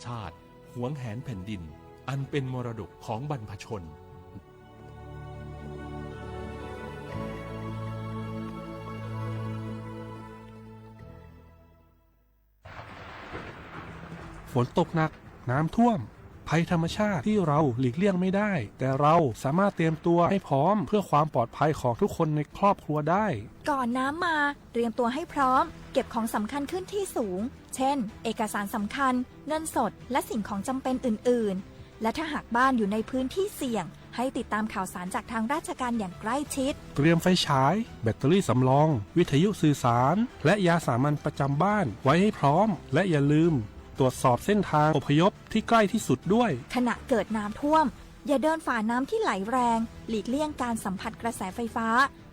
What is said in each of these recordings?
ชาติ หวงแหนแผ่นดิน อันเป็นมรดกของบรรพชน ฝนตกหนัก น้ำท่วม ภัยธรรมชาติที่เราหลีกเลี่ยงไม่ได้ แต่เราสามารถเตรียมตัวให้พร้อมเพื่อความปลอดภัยของทุกคนในครอบครัวได้ ก่อนน้ำมา เตรียมตัวให้พร้อม เก็บของสำคัญขึ้นที่สูง เช่น เอกสารสำคัญ เงินสด และสิ่งของจำเป็นอื่นๆ และถ้าหากบ้านอยู่ในพื้นที่เสี่ยง ให้ติดตามข่าวสารจากทางราชการอย่างใกล้ชิด เตรียมไฟฉาย แบตเตอรี่สำรอง วิทยุสื่อสาร และยาสามัญประจำบ้านไว้ให้พร้อม และอย่าลืมตรวจสอบเส้นทางอพยพที่ใกล้ที่สุดด้วย ขณะเกิดน้ำท่วม อย่าเดินฝ่าน้ำที่ไหลแรง หลีกเลี่ยงการสัมผัสกระแสไฟฟ้า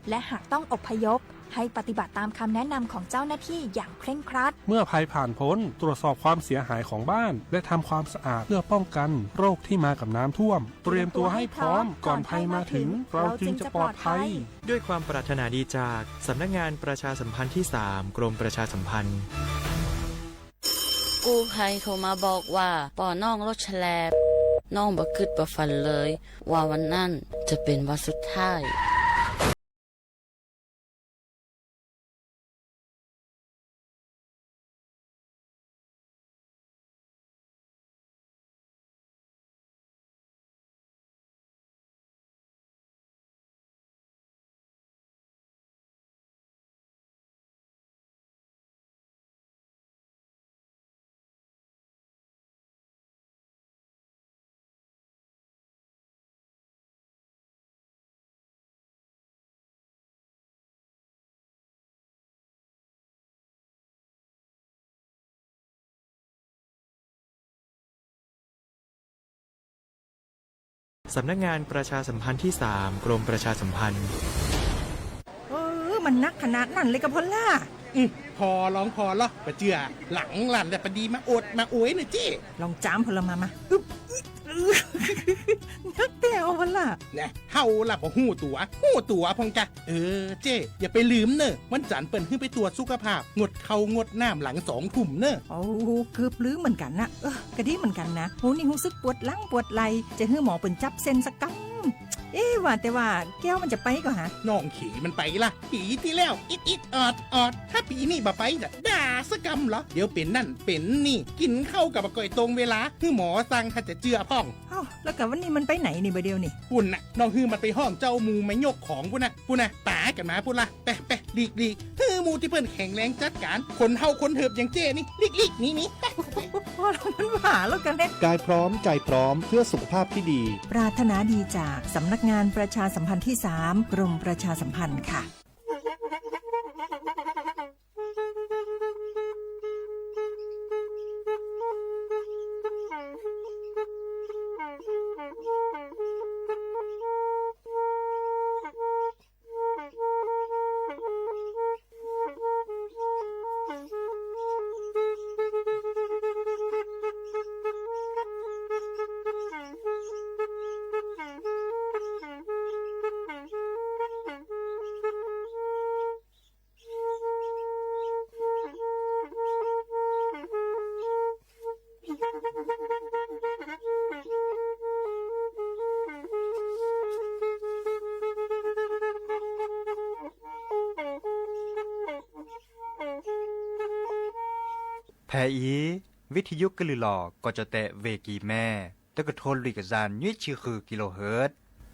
และหากต้องอพยพ ให้ปฏิบัติตามคำแนะนำของเจ้าหน้าที่อย่างเคร่งครัด เมื่อภัยผ่านพ้น ตรวจสอบความเสียหายของบ้าน และทำความสะอาดเพื่อป้องกันโรคที่มากับน้ำท่วม เตรียมตัวให้พร้อม ก่อนภัยมาถึง เราจึงจะปลอดภัย ด้วยความปรารถนาดีจากสำนักงานประชาสัมพันธ์ที่สาม กรมประชาสัมพันธ์ กู้ภัยโทรมาบอกว่า ปอน้องรถแฉลบ น้องบ่คิดบ่ฝันเลย ว่าวันนั้นจะเป็นวันสุดท้าย สำนักงานประชาสัมพันธ์ที่สาม กรมประชาสัมพันธ์ เออ มันนักขนาดนั้นเลยกะพอลล่า อืม พอลองพอลอ ปะเจือ หลังหลั่นแต่ปะดีมาโอดมาโอยเน่อเจ้ ลองจามพอลล่ามา มา อึ๊บ อึ๊บ นักแต๊วพอลล่า เฮาล่ะบ่ฮู้ตั๋ว ฮู้ตั๋วพ่องกะ เออ เจ้ อย่าไปลืมเน่อ วันจันทร์เปิ้นหื้อไปตรวจสุขภาพ งดข้าวงดน้ำหลังสองทุ่มเน่อ โอ้ เกือบลืมเหมือนกันนะ เออ กะดีเหมือนกันนะ โห นี่ฮู้สึกปวดหลังปวดไหล่ จะหื้อหมอเปิ้นจับเส้นสักกำ เอ๊ะ ว่าแต่ว่าแก้วมันจะไปก่อหา น้องเขยมันไปละ ปีตี้แล้ว อิดอิดออดออด ถ้าปีนี้บ่ไปจะด่าสักกำเหรอ เดี๋ยวเป๋นนั่นเป๋นนี่ กินข้าวกะบ่ก่อยตรงเวลา หื้อหมอสั่งถ้าจะเจื้อพ่อง เอ้า แล้วกะวันนี้มันไปไหนนี่บ่าเดียวนี่ ปุ้นน่ะ น้องหื้อมันไปฮ้องเจ้าหมู่มายกของปุ้นน่ะ ปุ้นน่ะ ป๋ากั๋นมาปุ้นละ ไปไป หลีกหลีก หื้อหมู่ตี้เปิ้นแข็งแรงจัดก๋าน คนเฒ่าคนเถิบอย่างเจ้นี่ หลีกหลีก หนีหนี ไป พอลล่ามันว่าแล้วกันเนี่ย กายพร้อมใจพร้อมเพื่อสุขภาพที่ดี ปรารถนาดีจากสำนักงานประชาสัมพันธ์ที่สาม กรมประชาสัมพันธ์ค่ะ ဖဲအံၤ ဝံထယုကလုာ်လီၤ ကီၢ်ကၠီၣ်တဲၣ် ဝ့ၢ်ကံၢ်မဲ တကထိလွံၢ်ကယၤနွံဆံဃု ကံလိဟၢၣ်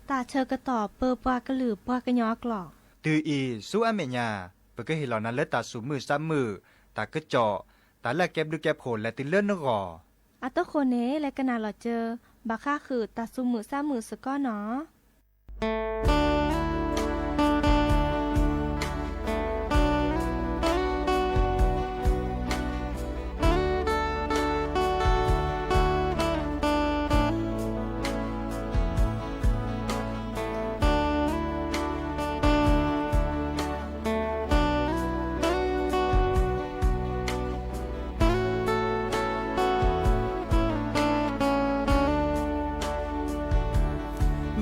တၢ်ဆၢကတီၢ်ပၢပှၤကလုာ်ပှၤကညီအကျိာ် တုၤအံၤဆူအမဲာ်ညါ ပကဟ့ၣ်လီၤနၤလၢတၢ်သူၣ်မုာ်သးမုာ် တၢ်ကစီၣ် တၢ်လၢအကဲဘျုးကဲဖှိၣ်လဲၤတုၤလၢနဂီၢ် အတဃိန့ၣ် လဲၤကနၣ်လီၤစၢၤ ဘၣ်ဃးဃုာ်တၢ်သူၣ်မုာ်သးမုာ်စ့ၢ်ကီးနီၤ.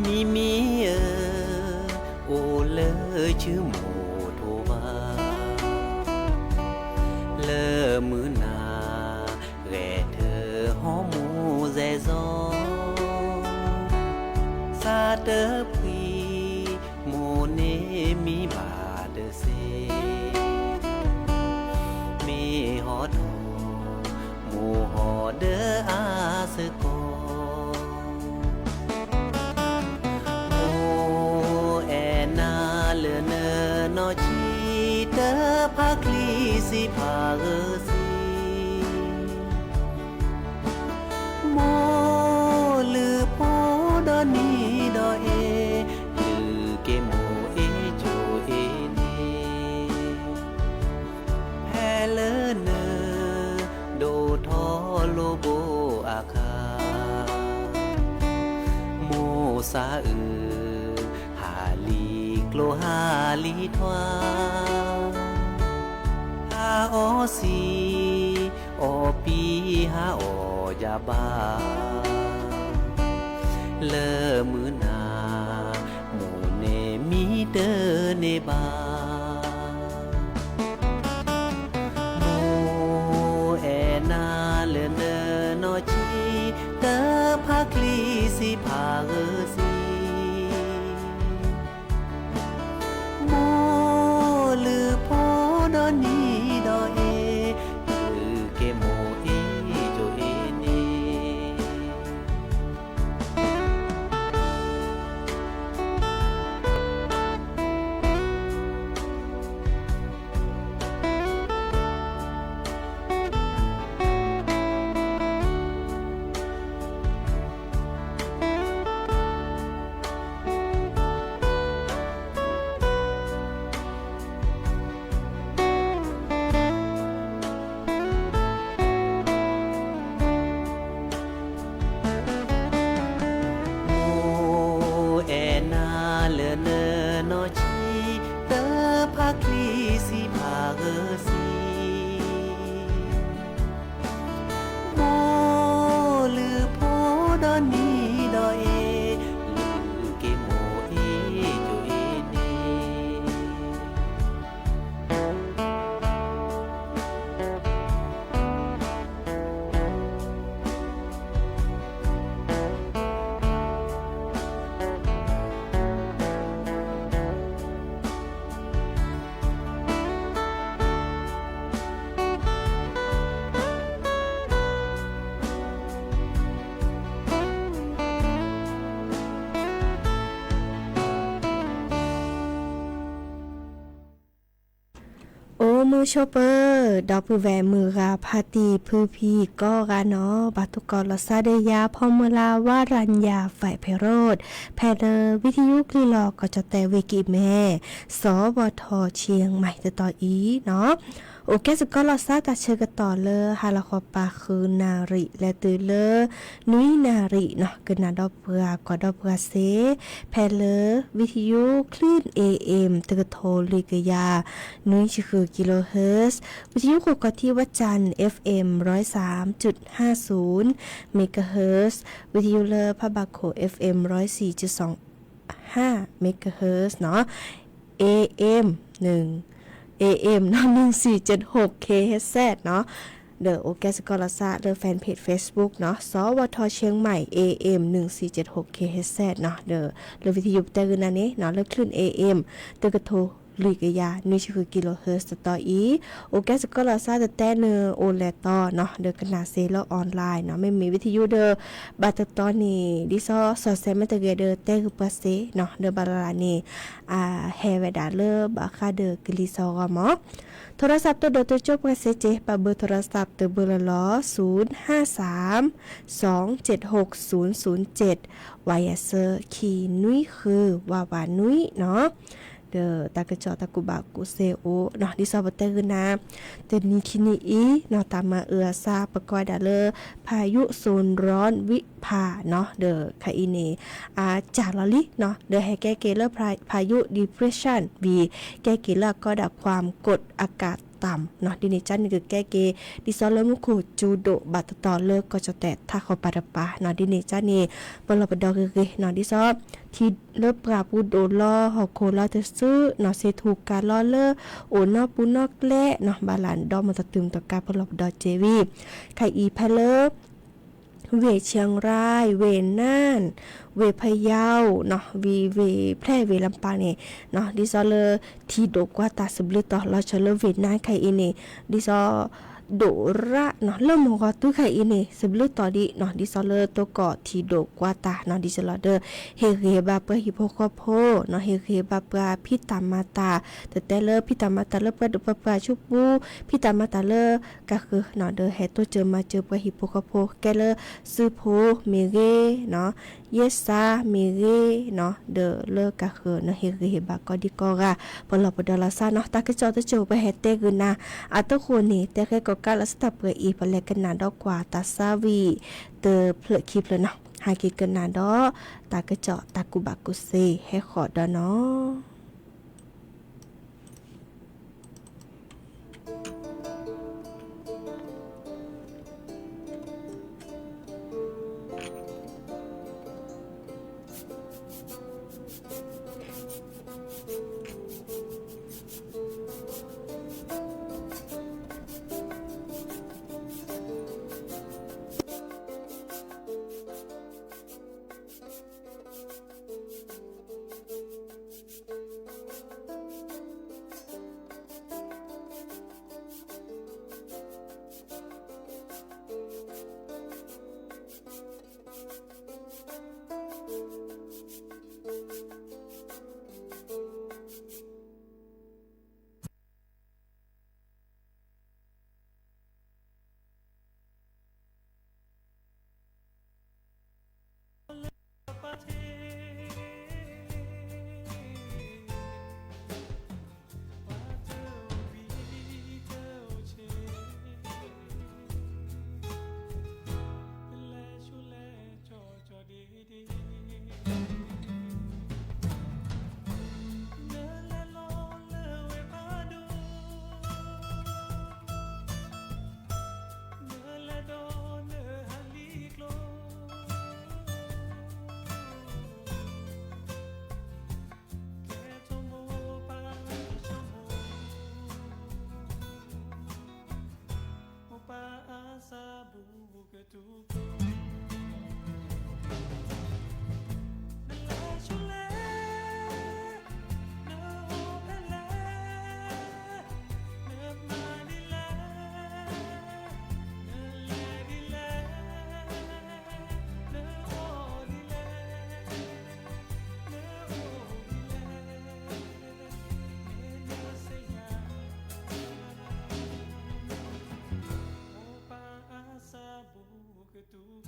မံမံဧၢ တဖှံ, မိၢ်န့ၣ်မံဘၣ်တစ့, မ့ၢ်ဟီၣ်ဒီး မိၢ်ဟီၣ်ဒီးအါစ့ၢ်ကီး, မိၢ်အဲၣ်နၤလၢနနီၢ်ဆံး, တဖးချံစံးဖးဂၢၢ်စံး မိၢ်လုၢ်ဖိဒီနံၤဒီးအ့, လုၢ်က့ၤမိၢ်အ့ၣ်ကၠိအ့ၣ်န့ၣ်, ဖဲလၢန, ဒိၣ်ထီၣ်လိာ်ဘိအခါ, မိၢ်စးအုး, ဟးလံကျိဟးလံထွါ ဟးအီၣ်စံ, အီၣ်ပံဟးအီၣ်ယၤဘၣ်, လၢမုၢ်နၤ, မိၢ်န့ၣ်မံတန့ၢ်ဘၣ်, မိၢ်အဲၣ်နၤလၢနနီၢ်ဆံး, တဖးချံစံးဖးဂၢၢ်စံး မိၢ်လုၢ်ဖိဒီနံၤဒီးအ့, လုၢ်က့ၤမိၢ်အ့ၣ်ကၠိအ့ၣ်န့ၣ် မိၢ်အဲၣ်နၤလၢနနီၢ်ဆံး, တဖးချံစံးဖးဂၢၢ်စံး မိၢ်လုၢ်ဖိဒီနံၤဒီးအ့, လုၢ်က့ၤမိၢ်အ့ၣ်ကၠိအ့ၣ်န့ၣ် အိၣ်မုာ်ဆိးပၢၤ, ဒီပုၢ်ဝဲၢ်မုၢ်ဂၤဖါတံၢ်ဖုဖံကိးဂၤနီၣ်, ဘၣ်သကိးလီၤစၢ်ဒီးယၤ ဖီမုၢ်လၢ်ဝါရၤယၤ ဝဲးဖဲရိၣ်, ဖဲလၢဝံထယုကလုၢ်လီၤ ကီၢ်ကၠီၣ်တဲၣ်ဝ့ၢ်ကံၢ်မဲ, စီၤဘီထီၣ်ဆံမံၤတတီၤအံၤနီၣ်, အိၣ်ကဲစ့ၢ်ကီးလီၤစၢ်တၢ်ဆၢကတီၢ်လၢ ဟါလီၤဃီၤပၤဃုနၣ်ရံၣ် လဲၤတုၤလၢ နွံနၣ်ရံၣ်နီၣ်, ကနၣ်ဒီးပှၤကွၢ်ဒီးပှၤစ့ၢ်, ဖဲလၢ ဝံထယုကလုၢ် A M တကထိလွံၢ်ကယၤ နွံဆံဃု kilohertz, ဝံထယုခိၣ်ကီၢ်ထံဝၣ်ကၠၣ် F M ร้อยสามจุดห้าศูนย์ megahertz, ဝံထယုလၢဖးဘၣ်ခိၣ် F M ร้อยสี่จุดสองห้า megahertz နီၣ်, A M หนึ่ง A M နီၣ် หนึ่งสี่เจ็ดหก kilohertz နီၣ်, ဒီးအိၣ်ကဲစ့ၢ်ကီးလီၤစၢ်လၢ fan page Facebook နီၣ်, စီၤဝီၤထီၣ်ဆဵင်မၢၣ် A M หนึ่งสี่เจ็ดหก kilohertz နီၣ်, ဒီးလၢဝံထယုပတဲဂုာ်နၤန့ၣ်နီၣ်, လၢချုၣ် A M တကထိလွံၢ်ကယၤ နွံဆံဃု kilohertz တတီၤအံၤ, အိၣ်ကဲစ့ၢ်ကီးလီၤစၢ်တတဲနုာ်အိၣ်လဲၤတီၤနီၣ်, ဒီးကနၣ်စ့ၢ်လၢ online နီၣ်, မ့မ့ၢ်ဝံထယုဒီး ဘၣ်တတီၤန့ၣ် ဒ်သိးစီၤစဲးမ့ၢ်တဂ့ၤဒီး တဲဂုာ်ပှၤစ့ၢ်နီၣ်, ဒီးဘၣ်လၢ်လၢ်န့ၣ် အဟဲဝဲဒၣ်လၢဘၣ်ဃးဒီးကလံၤစိးဂီၤမး, โทรศัพท์ တဒိးတကၠိပှၤစ့ၢ်ကီး ပာ်ဘၢ โทรศัพท์ တဘၢလီၤလီၤ ศูนย์ห้าสาม สองเจ็ดหก ศูนย์ศูนย์เจ็ด ဝါယၤစၢ ခံနွံဃု ဝးဝးနွံနီၣ်, ဒီးတၢ်ကစီၣ်တၢ်ကူၣ်ဘၣ်ကူၣ်သ့အိၣ်နီၣ်, ဒ်သိးပတဲဂုာ်နၤ တနံၤခံနံၤအံၤနီၣ်, တၢ်မၤအုးအသး ပကိးဝဲဒၣ်လၢ พายุโซนร้อนวิภาနီၣ်, ဒီးခဲအံၤန့ၣ် အစၢ်လီၤလံနီၣ်, ဒီးဟဲကဲက့ၤလၢ พายุ depression ဝံၤ ကဲက့ၤလၢအကိးဒၣ် ความกดอากาศต่ำနီၣ်, ဒ်န့ၣ်ကန့ၣ်ကကဲက့ၤ ဒ်သိးလၢမူခိၣ်စူၤဒိၣ်ဘၣ်တတီၤလၢကီၢ်ကၠီၣ်တဲၣ်ထးဃီၤပၤတပၤနီၣ်, ဒ်န့ၣ်ကန့ၣ် ပလီၢ်ပဒီဂ့ၤဂ့ၤနီၣ်, ဒ်သိး ထံလၢပှၢ်ပူၤဒိၣ်လီၤ ဟီၣ်ခိၣ်လီၤတစုနီၣ်, ဆ့ထူကၤလီၤလၢအိၣ်နီပူၤနီကျဲနီၣ်, ဘၣ်လၢ်ဒီးမၤတတုၤမတၤကါ ပလီၢ်ပဒီစ့ၢ်ဝံၤ ခဲအံၤဖဲလၢ ဝ့ၢ်ခၠၣ်ရၢၣ်, ဝ့ၢ်နၢၣ်, ဝ့ၢ်ဖယၣ်နီၤ, ဝ့ၢ်ဖျဲၣ်, ဝ့ၢ်လပၣ်န့ၣ်နီၤ, ဒ်သိးလၢထံဒိၣ်ကွၢ်တၢ်စဘျုးတီၤ လီၤဆီလၢဝ့ၢ်နၢၣ်ခဲအံၤန့ၣ်, ဒ်သိး ဒိၣ်ရၣ်နီၤ, လၢမုၢ်ဂီၤတုၤခဲအံၤန့ၣ် စဘျုးတီၤဒံးနီၤ, ဒ်သိးလၢတိကီၢ်ထံဒိၣ်ကွၢ်တၢ်နီၤ, ဒ်သိးလီၤဒီး ဟ့ၣ်ဂံၢ်ဟ့ၣ်ဘါပှၤဟံၣ်ဖိဃီဖိနီၤ, ဟ့ၣ်ဂံၢ်ဟ့ၣ်ဘါပှၤဖံးတၢ်မၤတၢ်, တတဲလၢဖံးတၢ်မၤတၢ်လၢပှၤဒိၣ်ပှၤပှၢ်ဆူပူၤ, ဖံးတၢ်မၤတၢ်လၢကဃၢၤနီၤ, ဒီးဟဲတိစၢၤမၤစၢၤပှၤဟံၣ်ဖိဃီဖိ ကဲလၢစုဖိမ့ၢ်ဂ့ၤနီၤ, ယဲစၢ်မ့ၢ်ဂ့ၤနီၤ, ဒီးလၢကဃၢၤနီၤ, ဟ့ၣ်ဂံၢ်ဟ့ၣ်ဘါကိးဒံကိးဂၤ, ပလီၢ်ပဒီလီၤစၢ်နီၤ, တၢ်ကစီၣ်တစိၢ် ပဟဲတဲဂုာ်နၤ, အတဃိန့ၣ် တဲဃဲကိးကါလၢစတၢ်ပှဲၤအံၤ ပလဲၤကနၣ်ဒီးကွၢ်တၢ်ဆါဝံၤ တဖျၢၣ်ခံဖျၢၣ်နီၤ, ဟဲက့ၤကနၣ်ဒီး တၢ်ကစီၣ်တၢ်ကူၣ်ဘၣ်ကူၣ်သ့ဟဲဃီၤဒီးနီၤ.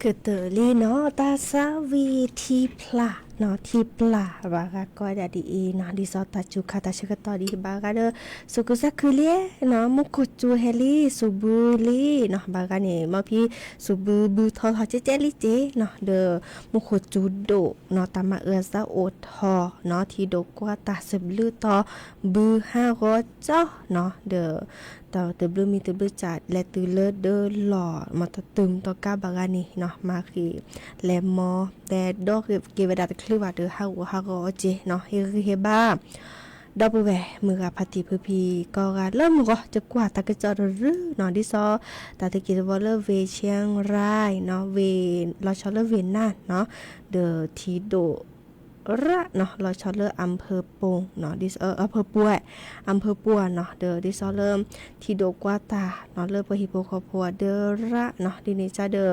ကတၢၢ်လံနီၤ တၢ်သးဝံၣ်ထံဖျါနီၤ ထံပျၢ်ဘၣ်ဂၤကိးဝဲဒၣ်ဒ်အံၤနီၤ ဒ်သိးတၢ်စူၤခါတၢ်ဆၢကတီၢ်ဒ်ဘၣ်ဂၤဒီး စူၤကူၤစၢ်ခုလံနီၤ မူခိၣ်စူၤဟဲလံ စူၤဘုလံနီၤ ဘၣ်ဂၤန့ၣ် မ့ၢ်ဖံ စူၤဘုဘုထီထီကဲကဲလံက့နီၤ ဒီး မူခိၣ်စူၤဒိၣ်နီၤ တၢ်မၤအၢအသးအိၣ်ထီၣ်နီၤ ထံဒိၣ်ကွၢ်တၢ်သဘျုးတီၤ ဘုဟးဂီၤကၠီနီၤ ဒီး တၢ်တဘျုးမံၤတဘျုးစး လဲၤတုၤလၢဒၢလီၢ် မ့ၢ်တတုၤမ့ၢ်တကါဘၣ်ဂၤန့ၣ်နီၤ မၤဃံး လဲၤမီ လဲၤဒီးက့ၤဝဲဒၣ်တချုးဘၣ်ဒီး ဟးဂူာ်ဟးဂီၤအီၤက့နီၤ ဟ့ၣ်ဂံၢ်ဟ့ၣ်ဘါ ဒီပုၢ်ဝဲၢ်မုၢ်ဂၤဖါတံၢ်ဖုဖံ ကိးဂၤလၢမုၢ်ဂီၤ တကွၢ်တၢ်ကစီၣ်တရုနီၤ ဒ်သိး တၢ်သက့တဘီလၢ ဝ့ၢ်ချ့ရၢ်နီၤ ဝ့ၢ်လီၤဆီလၢဝ့ၢ်နၢ်နီၤ ဒီးထံဒိၣ် ရၣ်နီၤ လီၤဆီလၢအမ်ဖၢပူၤနီၤ ဒ်သိး အမ်ဖၢပူၤ အမ်ဖၢပူၤနီၤ ဒီးဒ်သိးလၢ ထံဒိၣ်ကွၢ်တၢ်နီၤ လၢပှၤဟံၣ်ဖိဃီဖိအဒၢရၣ်နီၤ ဒ်န့ၣ်ကဒီး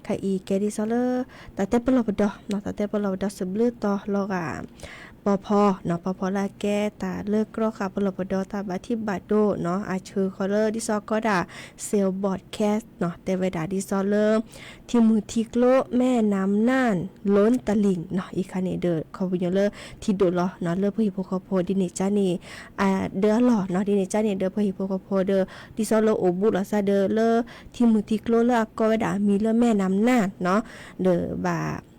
ခဲအံၤကဲဒ်သိးလၢ တၢ်တဲပလီၢ်ပဒီနီၤ တၢ်တဲပလီၢ်ပဒီစဘျုးတီၤလီၤဂာ် ပီဖီနီၤ ပီဖီလၢအကဲတၢ်လၢကြီဃာ်ပလီၢ်ပဒီတၢ်ဘၣ်ထံဘၣ်ဒိနီၤ အဆှၢဃီၤလၢဒ်သိးကိးဒၣ် Cell Broadcast နီၤ တဲဝဲဒၣ်ဒ်သိးလၢ ထံမုၢ်ထံကျိ แม่น้ำน่าน ล้นตลิ่งနီၤ အံၤခါန့ၣ်ဒီး ခီပညီလၢ ထံဒိၣ်လီၤနီၤ လၢပှၤဟံၣ်ဖိဃီဖိဒ်န့ၣ်ကန့ၣ် အဒၢအလီၢ်နီၤ ဒ်န့ၣ်ကန့ၣ်ဒီး ပှၤဟံၣ်ဖိဃီဖိဒီး ဒ်သိးလၢအိၣ်ဘူးလိာ်သးဒီးလၢ ထံမုၢ်ထံကျိလၢအကိးဝဲဒၣ်အမံၤလၢ แม่น้ำน่านနီၤ ဒီးဘၣ်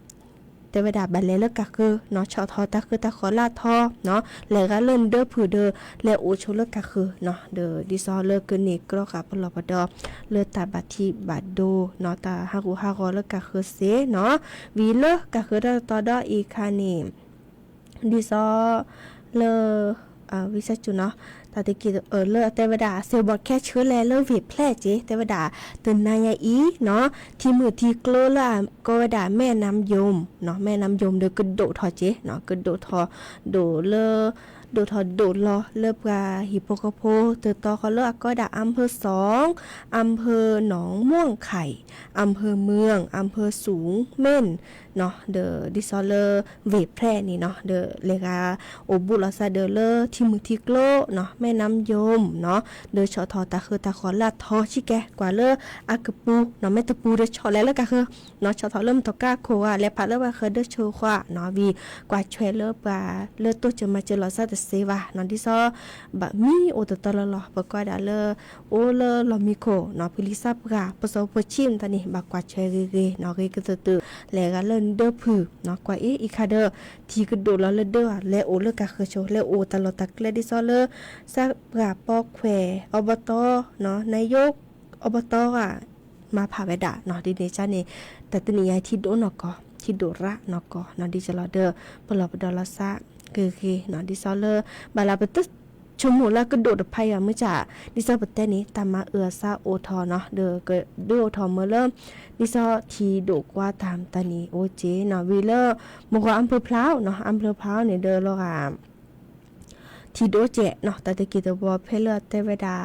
တဲဝဲဒၣ်ဘၣ်လဲၤလၢကးဃၢနီၤ ဆီၣ်ထီၣ်တၢ်ဃၢတၢ်ဃီၤလၢအထီနီၤ လဲၤဂၤလၢနဒၢဖုၣ်ဒီး လဲၤအိၣ်ဆိးလၢကးဃၢနီၤ ဒီးဒ်သိးလၢကန့ၢ်ကြီဃာ်ပလီၢ်ပဒီ လၢတၢ်ဘၣ်ထံဘၣ်ဒိနီၤ တၢ်ဟးဂူာ်ဟးဂီၤလၢကးဃၢစ့ၢ်နီၤ ဝံၤလၢကးဃၢတၢ်တတီၤဒီးအံၤခါန့ၣ် ဒ်သိး လၢ ဝံသးစူၤနီၤ တၢ်တက့ၢ်လၢအတဲဝဲဒၣ် Cell Broadcast ဆှၢလဲၤလၢဝ့ၢ်ဖျဲၣ်က့ တဲဝဲဒၣ် တနၤညါအံၤနီၤ ထံမုၢ်ထံကျိလၢအကိးဝဲဒၣ် แม่น้ำยมနီၤ แม่น้ำยม ဒီးကဒိၣ်ထီၣ်က့နီၤ ကဒိၣ်ထီၣ် ဒိၣ်လၢ ဒိၣ်ထီၣ်ဒိၣ်လီၤလၢပှၤဟံၣ်ဖိဃီဖိ တတီၤဃီလၢအကိးဝဲဒၣ် อำเภอสอง อำเภอหนองม่วงไข่ อำเภอเมือง อำเภอสูงเม่น နီၤ ဒီးဒ်သိးလၢ ဝ့ၢ်ဖျဲၣ်န့ၣ်နီၤ ဒီးလဲၤဂၤအိၣ်ဘူးလိာ်သးဒီးလၢထံမုၢ်ထံကျိနီၤ แม่น้ำยมနီၤ ဒီးဆီၣ်ထီၣ်တၢ်ဃၢတၢ်ဃီၤလၢအထီဆံးကဲ ကွၢ်လၢအကပူၤနီၤ မ့ၢ်တပူၤဒီးဆီၣ်လဲၤလၢကးဃၢ နီၤ ဆီၣ်ထီၣ်လၢမုၢ်ထီၣ်ကါခိၣ်ဂၤ လဲၤဖးလၢပှၤဃၢၤဒၢဆၢဃီနီၤ ဝံၤကွၢ်ဆွဲလၢပှၤလၢတိစၢၤမၤစၢၤလိာ်သးတသ့ဘၣ်နီၤ ဒ်သိး ဘၣ်မံအိၣ်တတီၤလီၤလီၤ ပကွၢ်ဒၣ်လၢ အိၣ်လၢလီၢ်မံခိၣ်နီၤ ဖုလံၤသၣ်ပှၢ် ပစီၤဖိဆံးမတၤန့ၣ် ဘၣ်ကွၢ်ဆွဲဂ့ၤဂ့ၤနီၤ ဂ့ၤကသၢၣ်သၢၣ် လဲၤဂၤလၢနဒၢဖုၣ်နီၤ ကွၢ်အ့ၣ် အံၤခါဒီး ထံကဒိၣ်လီၤလၢဒၢဧါ လဲၤအိၣ်လၢကးဃၢဆိ လဲၤအိၣ်တၢ်လီၢ်တၢ်ကျဲဒ်သိးလၢ သၣ်ပှၢ်ပီခွဲး အဘတီနီၤ နယိ အဘတီဧါ မၤဖးဝဲဒၣ်နီၤ ဒ်န့ၣ်ကန့ၣ် တၢ်တနံၤအံၤထံဒိၣ်နီၢ်ကီၢ် ထံဒိၣ်ရၣ်နီၢ်ကီၢ်နီၤ ဒ်သိးလီၤဒီး ပလီၢ်ပဒီလိာ်သးဂ့ၤဂ့ၤနီၤ ဒ်သိးလၢ ဘၣ်လၢပတဆိကမိၣ်လၢကဒိၣ်တဖၣ်အံၤဘၣ် မုၢ်ဆါ ဒ်သိးပတဲန့ၣ် တၢ်မၤအၢအသးအိၣ်ထီၣ်နီၤ ဒီးကဒုးအိၣ်ထီၣ်မ့ၢ်လၢ ဒ်သိးထံဒိၣ်ကွၢ်တၢ်မတၤန့ၣ် အိၣ်က့နီၤ ဝံၤလၢ မုၢ်ဂီၤ อำเภอพร้าวနီၤ อำเภอพร้าวန့ၣ် ဒီးလီၤဂာ် ထံဒိၣ်ကဲးနီၤ တၢ်တက့ၢ်တဘီဖဲလၢအတဲဝဲဒၣ်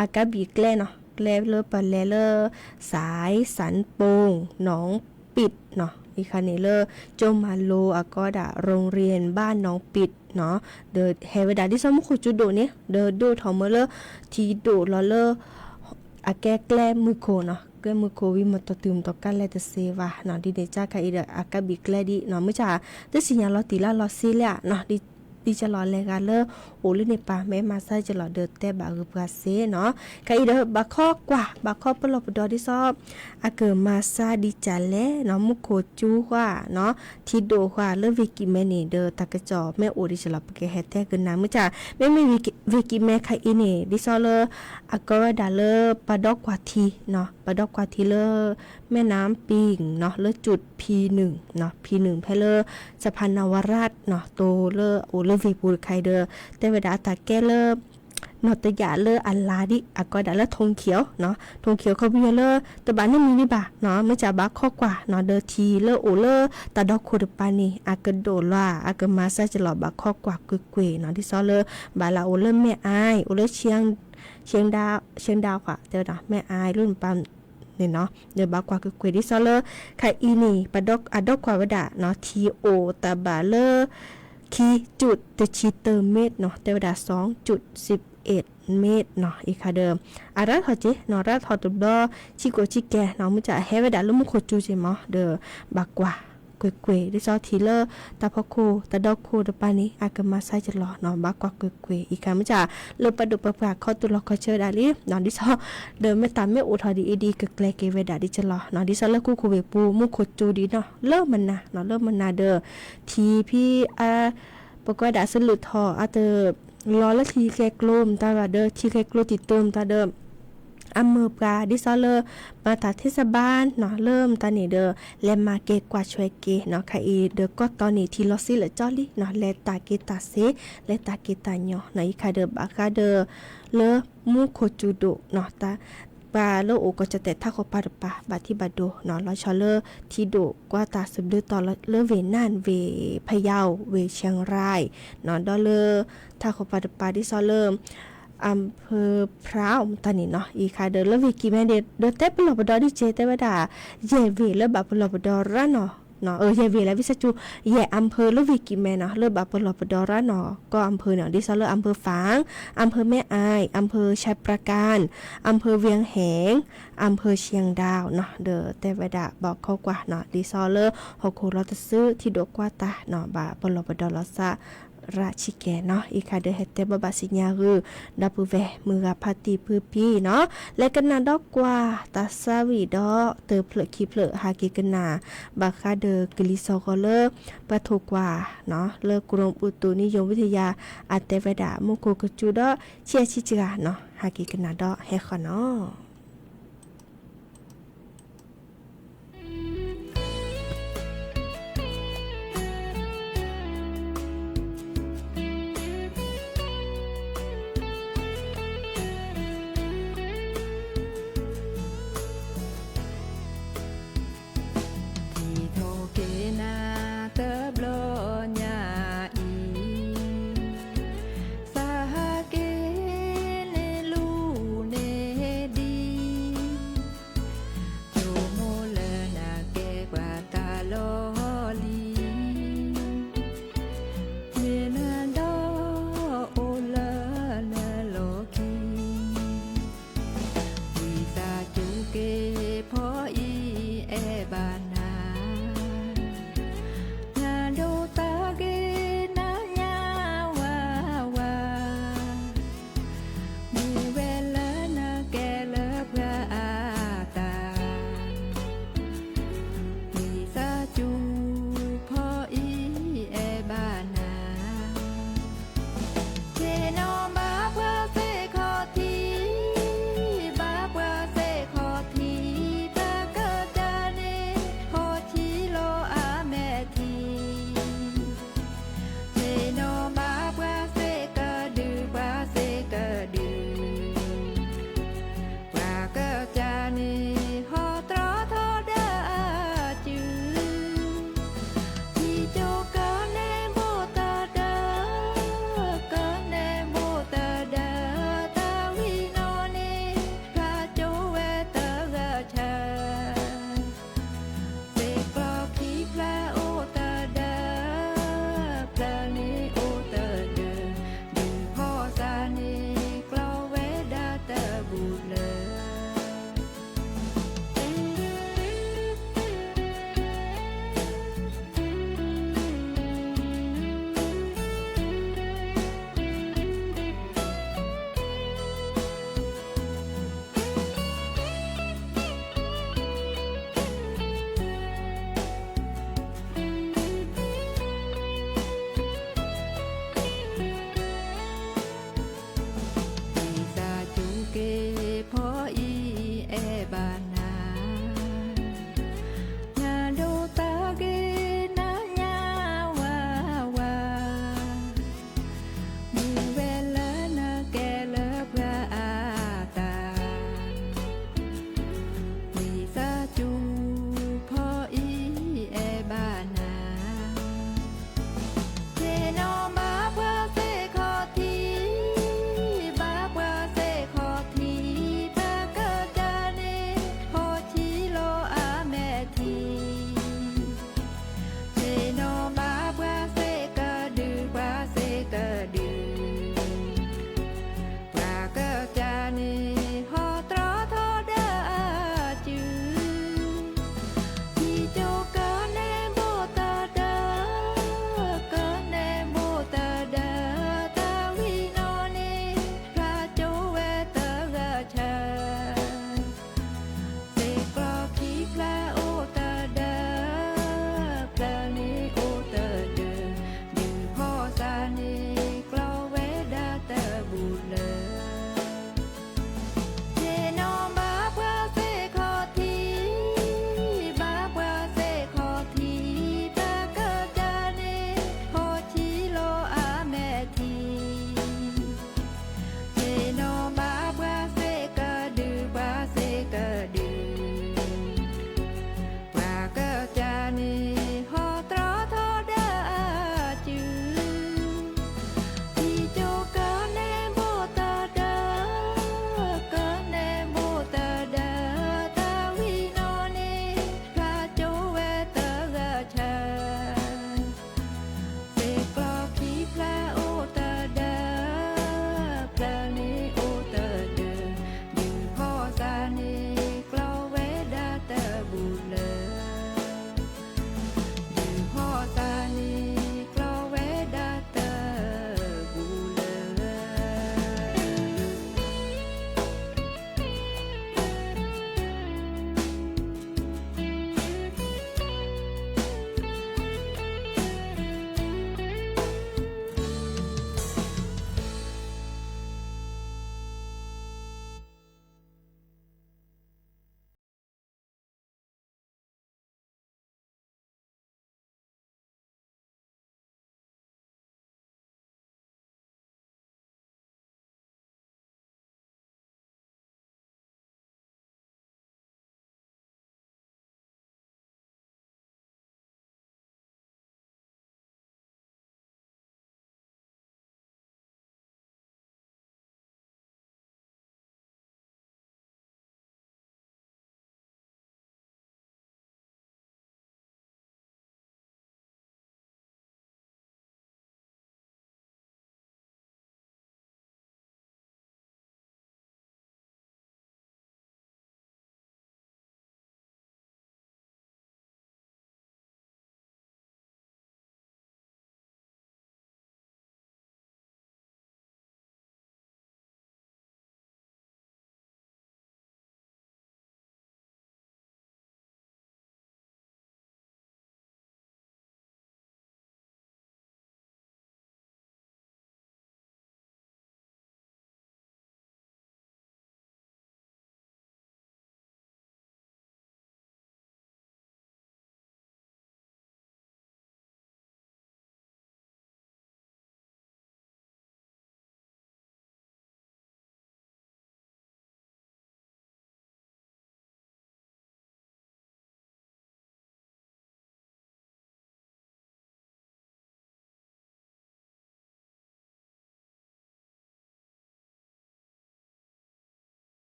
အကါဘံၣ်ကျဲနီၤ ကျဲလၢပလဲၤလၢ สายสันโป่ง หนองปิดနီၤ အံၤခါန့ၣ်လၢ ကၠိမၤလိအကိးဒၣ် โรงเรียนบ้านหนองปิดနီၤ ဒီးဟဲဝဲဒၣ်ဒ်သိးမူခိၣ်ကၠူဒိၣ်န့ၣ် ဒီးဒိၣ်ထီၣ်မ့ၢ်လၢ ထံဒိၣ်လီၤလၢ အကဲကျဲမုၢ်ခိၣ်နီၤ ကျဲမုၢ်ခိၣ်ဝံၤမ့ၢ်တတုၤမ့ၢ်တကါလဲၤတသ့ဘၣ်နီၤ ဒ်န့ၣ်ကါခါအံၤဒီး အကါဘံၣ်ကျဲဒ်နီၤ မုၢ်ဆါ တသ့ၣ်ညါလီၤတံၢ်လၢလီၤဆ့လၢနီၤ ဒ်ကလီၤလဲၤဂၤလၢ အိၣ်လၢန့ၣ်ပၢ် မ့ၢ်မၤစၢ်ကလီၤဒီးတဲဘၣ်ဂ့ၤပှၤစ့နီၤ ခါအံၤဒီး ဘၣ်ခီကွၢ် ဘၣ်ခီပလီၢ်ပဒီဒ်သိး အကမၤစၢ်ဒ်ကလဲၣ်နီၤ မူခိၣ်ကၠူဃီနီၤ ထံဒိၣ်ဃီလၢဝ့ၢ်ကံးမဲန့ၣ် ဒီးတၢ်ကစီၣ်မ့ၢ်အိၣ်ဒ်ကလီၤ ပကဟဲတဲကနၣ် မုၢ်ဆါ မ့မ့ၢ်ဝ့ၢ်ကံးမဲခါအံၤန့ၣ် ဒ်သိးလၢ အကိးဝဲဒၣ်လၢ ပှၤဒီကွၢ်ထံနီၤ ပှၤဒီကွၢ်ထံလၢ แม่น้ำปิงနီၤ လၢ จุดพีหนึ่งနီၤ พีหนึ่ง ဖဲလၢ สะพานนวรัตน์နီၤ တိၤလၢအိၣ်လၢဝ့ၢ်ပူၤတခါအံၤဒီး တဲဝဲဒၣ်အတၢ်ကဲလၢ နီၢ်တယာ်လၢအလါဒ် အကိးဒၣ်လၢ ထူၣ်ခၠီၣ်နီၤ ထူၣ်ခၠီၣ် ခီပညီလၢ တဘၣ်န့ၢ်မံၤဒံးဘၣ်နီၤ မ့ၢ်စၢ်ဘၣ်ခီကွၢ်နီၤ ဒီးထံလၢအိၣ်လၢတၢ်ဒီခိၣ်တပၤန့ၣ် အကဒိၣ်လီၤ အကမၤစၢ်ကလီၤ ဘၣ်ခီကွၢ်ကွ့ၢ်ကွ့ၢ်နီၤ ဒ်သိးလၢ ဘၣ်လၢအိၣ်လၢ แม่อาย အိၣ်လၢ เชียงดาว เชียงดาว တဲဝဲဒၣ် แม่อาย လၢနပၤ န့ၣ်နီၤ ဒီးဘၣ်ကွၢ်ကွ့ၢ်ကွ့ၢ်ဒ်သိးလၢ ခါအံၤန့ၣ် ပှၤဒီကွၢ်ဝဲဒၣ်နီၤ ထံအိၣ်တၢ်ဘၣ်လၢ ခံ จุด တဆံတၢ เมตรနီၤ တဲဝဲဒၣ် สอง จุด สิบ မ့ၢ်နီၤ အံၤခါဒီး အရၣ်ထီၣ်က့ၤနီၤ ရၣ်ထီၣ်တဘျီ ဆံးကိာ်ဆံးကဲနီၤ မုၢ်ဆါအဟဲဝဲဒၣ်လၢမူခိၣ်စူၤက့ၤမး ဒီးဘၣ်ကွၢ်ကွ့ၢ်ကွ့ၢ် ဒ်သိးထံၣ်လၢတၢ်ဖီခိၣ်တၢ်ဒီခိၣ်တပၤန့ၣ် အကမၤဆါကလီၤနီၤ ဘၣ်ကွၢ်ကွ့ၢ်ကွ့ၢ် အံၤခါမုၢ်ဆါ လၢပှၤဒိၣ်ပှၤပှၢ်ခီတူၢ်လီၤခီဆၢဝဲဒၣ်လံနီၤ ဒ်သိး ဒီးမ့ၢ်တၢ်မ့ၢ်အိၣ်ထီၣ်ဒ်အံၤဒ်အံၤ ကကျဲၤက့ၤဝဲဒၣ်ဒ်ကလီၤနီၤ ဒ်သိးလၢကီၢ်ခိၣ်ဘ့ၣ်ပူၤ မူခိၣ်စူၤဒ်နီၤ လၢမနၤနီၤ လၢမနၤဒီး ထံဖံအ ပကွၢ်ဒၣ်စလုၢ်ထီၣ် အတလီၤလၢထံဃဲကျိမတၤဘၣ်ဒီး ထံဃဲကျိတံၤတၢမတၤဒီး အမုၢ်ပှၤဒ်သိးလၢ မၤတၢ်ထ့စဘါနီၤ လၢမတၤန့ၣ်ဒီး လဲၤမၤကဲၤကွၢ်ဆွဲက့ၤနီၤ ခါအံၤဒီးကီၢ်တီန့ၣ် ထံလီၤစ့လၢာ်ကၠီလံနီၤ လဲၤတၢ်က့ၤတၢ်စ့ လဲၤတၢ်က့ၤတၢ်ညီနီၤ အံၤခါဒီးဘၣ်ဃးဒီး လၢမူခိၣ်စူၤဒိၣ်နီၤ ပှၤလၢအိၣ်ကီၢ်ကၠီၣ်တဲာ်ထးခိၣ်ပၤတပၤ ဘၣ်ထံဘၣ်ဒိနီၤ လီၤဆီလၢထံဒိၣ်ကွၢ်တၢ်စံးဘျုးတီၤလၢဝ့ၢ်နၢၣ် ဝ့ၢ်ဖယၢၣ် ဝ့ၢ်ခၠ့ၣ်ရၢၣ်နီၤ ဒီးလၢထးခိၣ်ပၤတပၤဒ်သိးလၢ အၣ်ဖၢၣ်ဖရၣ်မတၤန့ၣ်နီၤ အံၤခါဒီးလၢဝ့ၢ်ကံၢ်မဲဒီးတဲပလီၢ်ပဒီဒ်ကဲတဲဝဲဒၣ် ယဲၢ်ဝ့ၢ်လၢဘၣ်ပလီၢ်ပဒီရၣ်နီၤ ယဲၢ်ဝ့ၢ်လၢဝံသးစူၤ ယဲၢ်အၣ်ဖၢၣ်လၢဝ့ၢ်ကံၢ်မဲနီၤ လၢဘၣ်ပလီၢ်ပဒီရၣ်နီၤ ကီၢ်အၣ်ဖၢၣ်န့ၣ် ဒ်သိးလၢအၣ်ဖၢၣ်ဖၣ် အၣ်ဖၢၣ်မဲၣ်အၣ် အၣ်ဖၢၣ်ဆဲးပြကၣ် အၣ်ဖၢၣ်ဝ့ၢ်ဟၣ် အၣ်ဖၢၣ်ခၠ့ၣ်ဒၣ်နီၤ ဒီးတဲဝဲဒၣ်ဘၣ်ခီကွၢ်နီၤ ဒ်သိးလၢဟီၣ်ခိၣ်လီၤတစု ထံဒိၣ်ကွၢ်တၢ်နီၤ ဘၣ်ပလီၢ်ပဒီလီၤစၢ် ရၣ်ဆံးကဲနီၤ အံၤခါဒီး ဟဲတဲဘၣ်ဘၣ်စံးညါဂုာ် ဒီပုၢ်ဝဲၢ်မုၢ်ဂၤဖါတံၢ်ဖုဖံနီၤ လဲၤကနၣ်ဒီးကွၢ်တၢ်ဆါဝံၤဒီး တဖျၢၣ်ခံဖျၢၣ်ဟးက့ၤကနၣ် ဘၣ်ဃးဒီးကလံၤစီၢ်ဂီၤလၢ ပှၤထိၣ်ကွၢ်နီၤ လၢကရူၢ်အူတူးနံယိၣ်ဝံထယၢ် အတဲဝဲဒၣ် မူခိၣ်ကစူၤဒီး ဆံးအဆံးစှၤနီၤ ဟးက့ၤကနၣ်ဒီးဟဲဃီနီၤ.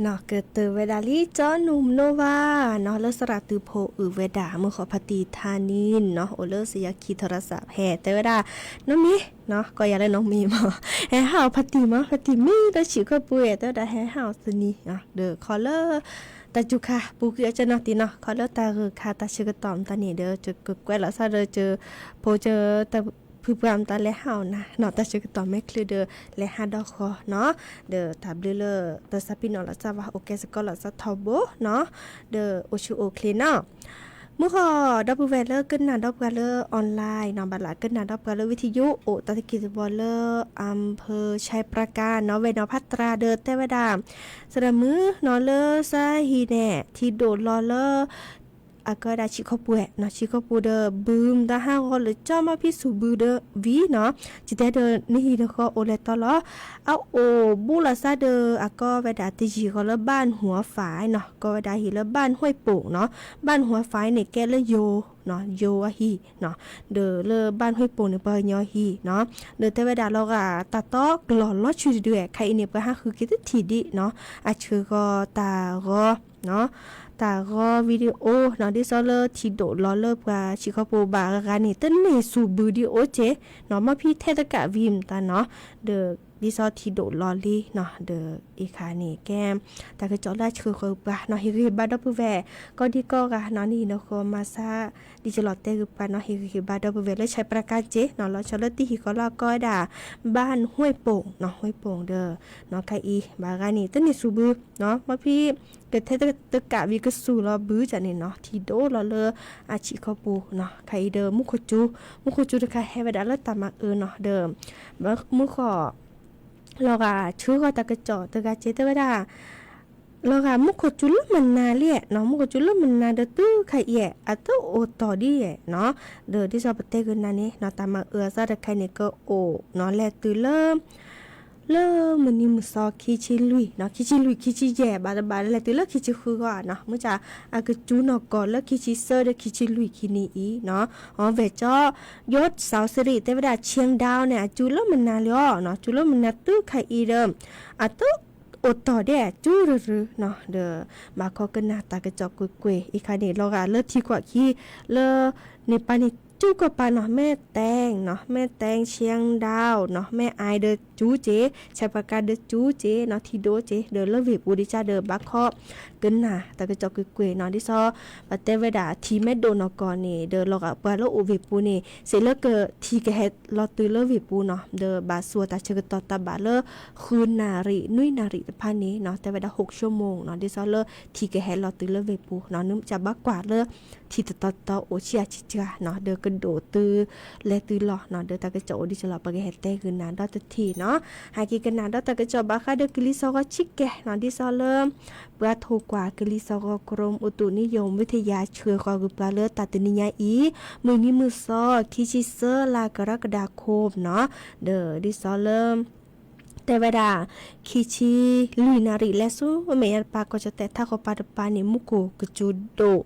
နီၢ်ကတၢၢ်ဝဲဒၣ်လံ ကၠီနူမနိဝါ နီၢ် လၢသရၣ်တုဖိအုးဝဲဒၣ် မုၢ်ဃီဖါတံၢ်ထါနံနီၢ် အိၣ်လၢစယီၤခံထရၣ်စးဖဲ တဲဝဲဒၣ် နီၢ်မ့ၢ် နီၢ် ကီၢ်ယၤလၢနီၢ်မ့ၢ်မး ဟဲဟးအီၣ်ဖါတံၢ်မး ဖါတံၢ်မ့ၢ်လၢဆံးခီပူၤ တဲဝဲဒၣ် ဟဲဟးအီၣ်သနံၤ ဒီးခီလၢ တၢ်စူၤခါ ပူၤကွံာ်အီၤကၠီနီၢ်တံၢ်နီၢ် ခီလၢတၢ်ဂၢၢ်ခါ တၢ်ဆၢကတီၢ်မတၤန့ၣ်ဒီး ကကွဲးလီၤစၢ်ဒီး ကဖိက ဖုပှၢ်မတၤလဲၤဟးအီၣ်နၤနီၢ် တၢ်ဆၢကတီၢ်မဲာ်ချံဒီး လဲၤဟးဒီဃီနီၢ် ဒီးတၢ်ဘျုးလၢ တၢ်သးပ့ၤနီၣ်လီၤစၢ်ဘၣ် အိၣ်ကဲစ့ၢ်ကီးလီၤစၢ်ထီဘိနီၢ် ဒီးအိၣ်ဆူၣ်အိၣ်ချ့နီၢ် မုၢ်ဃီ ဒီပုၢ်ဝဲၢ်လၢကနၣ်ဒီပုၢ်ဝဲၢ်လၢ online နီၢ် ဘၣ်လၢကနၣ်ဒီပုၢ်ဝဲၢ်လၢ ဝံထယိ အိၣ်တၢ်သက့ၢ်သဘီလၢ အၣ်ဖၢၣ်ဆဲးပြၣ်ကၣ်နီၢ် ဝဲၢ်နီၢ်ဖးတြၣ်ဒီး တဲဝဲဒၣ် သရၣ်မုၣ်နီၢ် လၢစဟံၣ်န့ၣ် ထံဒိၣ်လီၤလၢ အကီဝဲဒၣ်ဆံးခီပူၤနီၢ် ဆံးခီပူၤဒီး ဘုမတၤဟးဂီၤလၢကၠီမီၢ်ဖံးစူၣ်ဘုဒီးဝံၤနီၢ် ယတဲဒီး နဟံၣ်တဃီအိၣ်လဲၤတီလီၤ အအိၣ်ဘူးလီၤစၢ်ဒီး အကီဝဲဒၣ်တယံာ်ဃီလၢ บ้านหัวฝาย နီၢ် ကီဝဲဒၣ်ဟံၣ်လၢ บ้านห้วยโป่ง နီၢ် บ้านหัวฝาย န့ၣ် ကဲလၢယိၤ ယိၤအဟံၣ်နီၢ် ဒီးလၢ บ้านห้วยโป่ง န့ၣ် ပှၤကညီအဟံၣ်နီၢ် ဒီးတဲဝဲဒၣ်လီၤဂာ် တၢ်တီကလီၤလီၤဆူၣ်တဒု ခါအံၤန့ၣ် ပှၤဟးဃုက့ၤတထံၣ်ဒံးနီၢ် အဆှၢဃီၤတၢ်ဂီၤ တၢ်ဂီၤ video နီၢ် ဒ်သိးလၢထံဒိၣ်လီၤလၢပှၤဆံးခီပူၤဘၣ်ဂၤန့ၣ် တန့ၢ်စူၣ်ဘုဒံးအိၣ်က့နီၢ် မီၢ်ဖံးထဲတကးဝံၤမတၤနီၢ် ဒီးဒ်သိးထံဒိၣ်လီၤလံနီၢ် ဒီးအံၤခါန့ၣ်ကဲ တၢ်ကစီၣ်လၢအဆှၢဃီၤပှၤနီၢ် ဟ့ၣ်ဂံၢ်ဟ့ၣ်ဘါဒီပုၢ်ဝဲၢ် ကိးဒံကိးဂၤနီၢ် နဟံၣ်နဃီမၤဆါ ဒ်ကလီၤတဲဂ့ၤပှၤနီၢ် ဟ့ၣ်ဂံၢ်ဟ့ၣ်ဘါဒီပုၢ်ဝဲၢ်လၢဆဲးပြၣ်ကၣ်က့နီၢ် လီၤဆီလၢတဟံၣ်ဃီလၢအကီဝဲဒၣ် บ้านห้วยโป่ง နီၢ် ห้วยโป่ง ဒီး နီၢ် ခါအံၤ ဘၣ်ဂၤန့ၣ် တန့ၢ်စူၣ်ဘုနီၢ် မီၢ်ဖံး ကထဲတကးဝံၤကစူၣ်လီၤဘုန့ၣ်နီၢ် ထံဒိၣ်လီၤလၢအဆံးခီပူၤနီၢ် ခါအံၤဒီး မူခိၣ်စူၤ မူခိၣ်စူၤတခါဟဲဝဲဒၣ်လၢတၢ်မၤအၢနီၢ် ဒီး မုၢ်ဃီ လီၤဂာ်ဆှၢဃီၤတၢ်ကစီၣ်တဂၤက့ တဲဝဲဒၣ် လီၤဂာ်မူခိၣ်စူၤလၢမနၤလံနီၢ် မူခိၣ်စူၤလၢမနၤဒီးတုၤခါအံၤ အတအိၣ်တီၢ်ဒံးနီၢ် ဒီးဒ်သိးပတဲဂ့ၤနၤန့ၣ်နီၢ် တၢ်မၤအၢအသီတခါန့ၣ် ကအိၣ်နီၢ် လဲၤတုၤလၢ လၢမုၢ်နံၤမုၢ်သီ ခံဆံလွံၢ်နီၢ် ခံဆံလွံၢ် ခံဆံယဲၢ် ဘၣ်တဘၣ်လဲၤတုၤလၢခံဆံဃုဂီၢ်နီၢ် မ့ၢ်က အကစူၤနီၢ်ကီၢ်လၢခံဆံသၢဒီးခံဆံလွံၢ်ခံနံၤအံၤနီၢ် အဝဲၢ်ကၠီ ယိၤစၣ်စရံး တဲဝဲဒၣ် เชียงดาว န့ၣ် အစူၤလၢမနၤလံအီၤနီၢ် စူၤလၢမနၤတုၤခါအံၤဒီး အတ အိၣ်တီၢ်ဒဲးစူၤရူၤရူၤနီၢ် ဒီး ဘၣ်ခီကနၣ်တၢ်ကစီၣ်ကွ့ၢ်ကွ့ၢ် အံၤခါန့ၣ် လီၤဂာ်လၢထံခွးခံ လၢ န့ၣ်ပၤန့ၣ် ကၠူကီၢ်ပၤနီၢ် แม่แตงနီၢ် แม่แตง เชียงดาวနီၢ် แม่อาย ဒီးစူၤက့ ဆဲးပြၣ်ကၣ်ဒီးစူၤက့နီၢ် ထံဒိၣ်က့ ဒီးလၢဝ့ၢ်ပူၤဒ်ကၢ်ဒီး ဘၣ်ခီ ကနၣ်တၢ်ကစီၣ်ကွ့ၢ်ကွ့ၢ်နီၢ် ဒ်သိး ပတဲဝဲဒၣ်ထံမဲဒိၣ်နီၢ်ကီၢ်န့ၣ် ဒီးလီၤဂာ်ပှၤလၢအိၣ်ဝ့ၢ်ပူၤန့ၣ် စံးလၢကထံၣ်ကဟဲလီၤတုၤလၢဝ့ၢ်ပူၤနီၢ် ဒီးဘၣ်စူၤတၢ်ဆၢကတီၢ်တၢ်ဘၣ်လၢ ဃုနၣ်ရံၣ် နွံနၣ်ရံၣ်တဖၣ်န့ၣ်နီၢ် တဲဝဲဒၣ် หกชั่วโมงနီၢ် ဒ်သိးလၢထံကဟဲလီၤတုၤလၢဝ့ၢ်ပူၤနီၢ် နမ့ၢ်ဘၣ်ကွၢ်လၢ ထံတတီတီအိၣ်ဆံးအါဆံးကၢ်နီၢ် ဒီးကဒိၣ်တုၤ လဲၤတုၤလီၤနီၢ် ဒီးတၢ်ကစီၣ်အိၣ်ဒ်ကၢ်လီၤ ပကဟဲတဲဂ့ၤနၤဒီတထံၣ်နီၢ် ဟဲက့ၤကနၣ်ဒီးတၢ်ကစီၣ်ဘၣ်ဃးဒီးကလံၤစီၤဂီၤဆံးကဲနီၢ် ဒ်သိးလၢ ပှၤထိၣ်ကွၢ်ကလံၤစီၤဂီၤ กรมอุตุนิยมวิทยา ဆှၢဃီၤဂ့ၤပှၤလၢတၢ်တနံၤညါအံၤ မုၢ်နံၤမုၢ်သီ ခံဆံသၢလါ กรกฎาคมနီၢ် ဒီးဒ်သိးလၢ တဲဝဲဒၣ် ခံဆံလွံၢ်နၣ်ရံၣ်လဲၤဆူမဲာ်ညါတပၤ ကီၢ်ကၠီၣ်တဲၣ်ထးခီပၤတပၤန့ၣ် မူခိၣ်ကစူၤဒိၣ်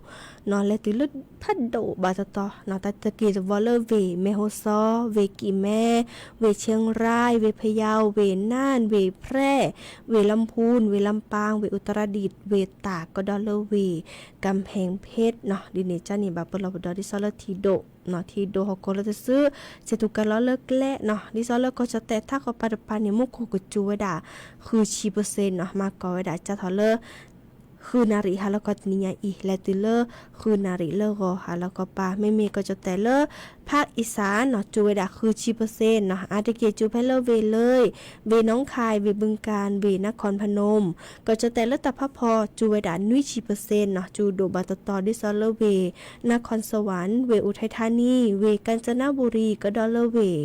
နီၢ် လဲၤတုၤလၢဖးဒိၣ်ဘၣ်တတီၤနီၢ် တၢ်သက့ၢ်သဝီလၢဝ့ၢ်မဲၢ်ဟီၣ်စီ ဝ့ၢ်ကံၣ်မဲ ဝ့ၢ်ဆ့ရၢၢ် ဝ့ၢ်ဖယၢၣ် ဝ့ၢ်နၢၼ်ၣ် ဝ့ၢ်ဖြဲၣ် ဝ့ၢ်လမ်းဖူၣ် ဝ့ၢ်လမ်းပၣ် ဝ့ၢ်အူတရဒံၣ် ဝ့ၢ်တၢ် ကဒီးလၢဝ့ၢ် กำแพงเพชรနီၢ် ဒ်န့ၣ်ကၢ်န့ၣ် ဘၣ်ပလီၢ်ပဒီးဒ်သိးလၢထံဒိၣ်နီၢ် ထံဒိၣ်ဟီၣ်ခိၣ်လၢတစု စဲးထူၣ်ကၤလီၤလၢကျဲနီၢ် ဒ်သိးလၢကီၢ်ကၠီၣ်တဲၣ်ထးခီပၤတပၤန့ၣ် မူခိၣ်ကစူၤဝဲဒၣ် ဃုဆံပၢၢ်စ့ၣ်နီၢ် မၤကီၢ်ဝဲဒၣ်ကၢ်ထီၣ်လၢ ဃုနၣ်ရံၣ်ဟါလီၤခီတနံၤညါအံၤ လဲၤတုၤလၢ ဃုနၣ်ရံၣ်လၢဂီၤဟါလီၤခီပၤ မ့မ့ၢ်ကီၢ်ကၠီၣ်တဲၣ်လၢ ภาคอีสานနီၢ် စူၤဝဲဒၣ်ဃုဆံပၢၢ်စ့ၣ်နီၢ် အါတက့ၢ်စူၤဖဲလၢဝ့ၢ်လၢၢ် ဝ့ၢ်น้องคาย ဝ့ၢ်บึงกาฬ ဝ့ၢ်นครพนม ကီၢ်ကၠီၣ်တဲၣ်လၢတၢ်ဖးဖီ စူၤဝဲဒၣ်နွံဆံပၢၢ်စ့ၣ်နီၢ် စူၤဒိၣ်ဘၣ်တတီၤဒ်သိးလၢဝ့ၢ် นครสวรรค์ ဝ့ၢ်อุทัยธานี ဝ့ၢ်กาญจนบุรี ကဒီးလၢဝ့ၢ်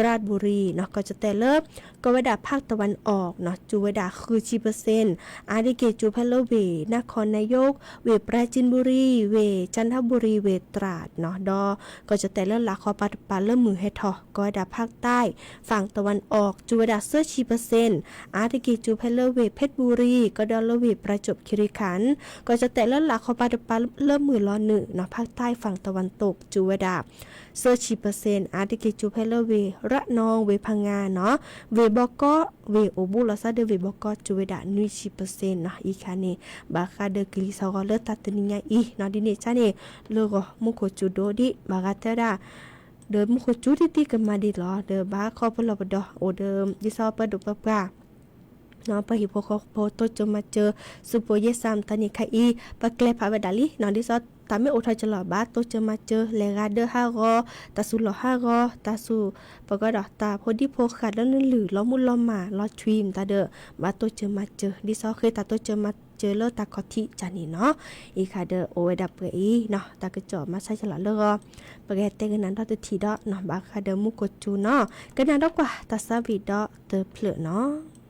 ราชบุรีနီၢ် ကီၢ်ကၠီၣ်တဲၣ်လၢ ကီၢ်ဝဲဒၣ် ภาคตะวันออกနီၢ် စူၤဝဲဒၣ်ဃုဆံပၢၢ်စ့ၣ် အါတက့ၢ်စူၤဖဲလၢဝ့ၢ် นครนายก ဝ့ၢ် ปราจีนบุรี ဝ့ၢ် จันทบุรี ဝ့ၢ် ตราดနီၢ် ဒီးကီၢ်ကၠီၣ်တဲၣ်လၢ လၢ်ခီပၤတပၤလၢမုၢ်ဟဲထီၣ် ကိးဝဲဒၣ် ภาคใต้ ฝั่งตะวันออก စူၤဝဲဒၣ်သၢဆံပၢၣ်စ့ၣ်, အါတက့ၢ်စူၤဖဲလၢဝ့ၢ် เพชรบุรี ကဒီးလၢဝ့ၢ် ประจวบคีรีขันธ์ ကီၢ်ကၠီၣ်တဲာ်လၢလၢ်ခီပၤတပၤလၢမုၢ်လီၤနုာ်နီၤ ภาคใต้ ฝั่งตะวันตก စူၤဝဲဒၣ် သၢဆံပၢၣ်စ့ၣ်, အါတက့ၢ်စူၤဖဲလၢဝ့ၢ် ระนอง ဝ့ၢ် พังงา နီၤ, ဝ့ၢ်ဘီကီ ဝ့ၢ်အိၣ်ဘူးလီၤသးဒီးဝ့ၢ်ဘီကီ စူၤဝဲဒၣ်နွံဆံပၢၣ်စ့ၣ်နီၤ. အံၤခါန့ၣ် ဘၣ်ဃးဒီးကလံၤစးဂီၤလၢတၢ်တနံၤညါအံၤနီၤ, ဒ်န့ၣ်ကါန့ၣ် လၢဂီၤမူခိၣ်စူၤဒိၣ်ဒံး ဘၣ်ဃးတဲဝဲဒၣ် ဒီးမူခိၣ်စူၤတံၢ်တံၢ်ကမၤဒ်လီၤ, ဒီးဘၣ်ခီဖျိပဒီ အိၣ်ဒီး ဒ်သိးပဒိၣ်ပပှၢ် ပှၤဟံၣ်ဖိဃီဖိတိစၢၤမၤစၢၤ စူၤပှဲၤယဲၢ်စၢ်မတၤန့ၣ်ခါအံၤ ပကျဲဖးဝဲဒၣ်လံနီၤ, ဒ်သိးတၢ်မ့ၢ်အိၣ်ထီၣ်ကလီၤ ဘၣ်တိစၢၤမၤစၢၤ လဲၤဂၤဒၢဟးဂီၤ, တၢ်ဆူၣ်လီၤဟးဂီၤ, တၢ်ဆူၣ် ပကဒီးတၢ်ဖိဒံဖိဃာ်လၢနလုၢ် လီၤမူလီၤမၢ် လီၤထွံမတၤဒီး ဘၣ်တိစၢၤမၤစၢၤ ဒ်သိးဃ့တၢ်တိစၢၤမၤစၢၤလၢတၢ်ခီၣ်ထံးကါန့ၣ်နီၤ. အံၤခါဒီးအိၣ်ဝဲဒၣ်ပှဲၤအံၤနီၤ, တၢ်ကစီၣ်မၤဆါကလီၤလၢဂီၤ ပကဟဲတဲကနၣ်ဒီးတထံၣ်ဒီးနီၤ, ဘၣ်ဃးဒီးမူခိၣ်စူၤနီၤ, ကနၣ်ဒီးကွၢ်တၢ်သးဝံၣ်ဒီးတဖျၢၣ်နီၤ.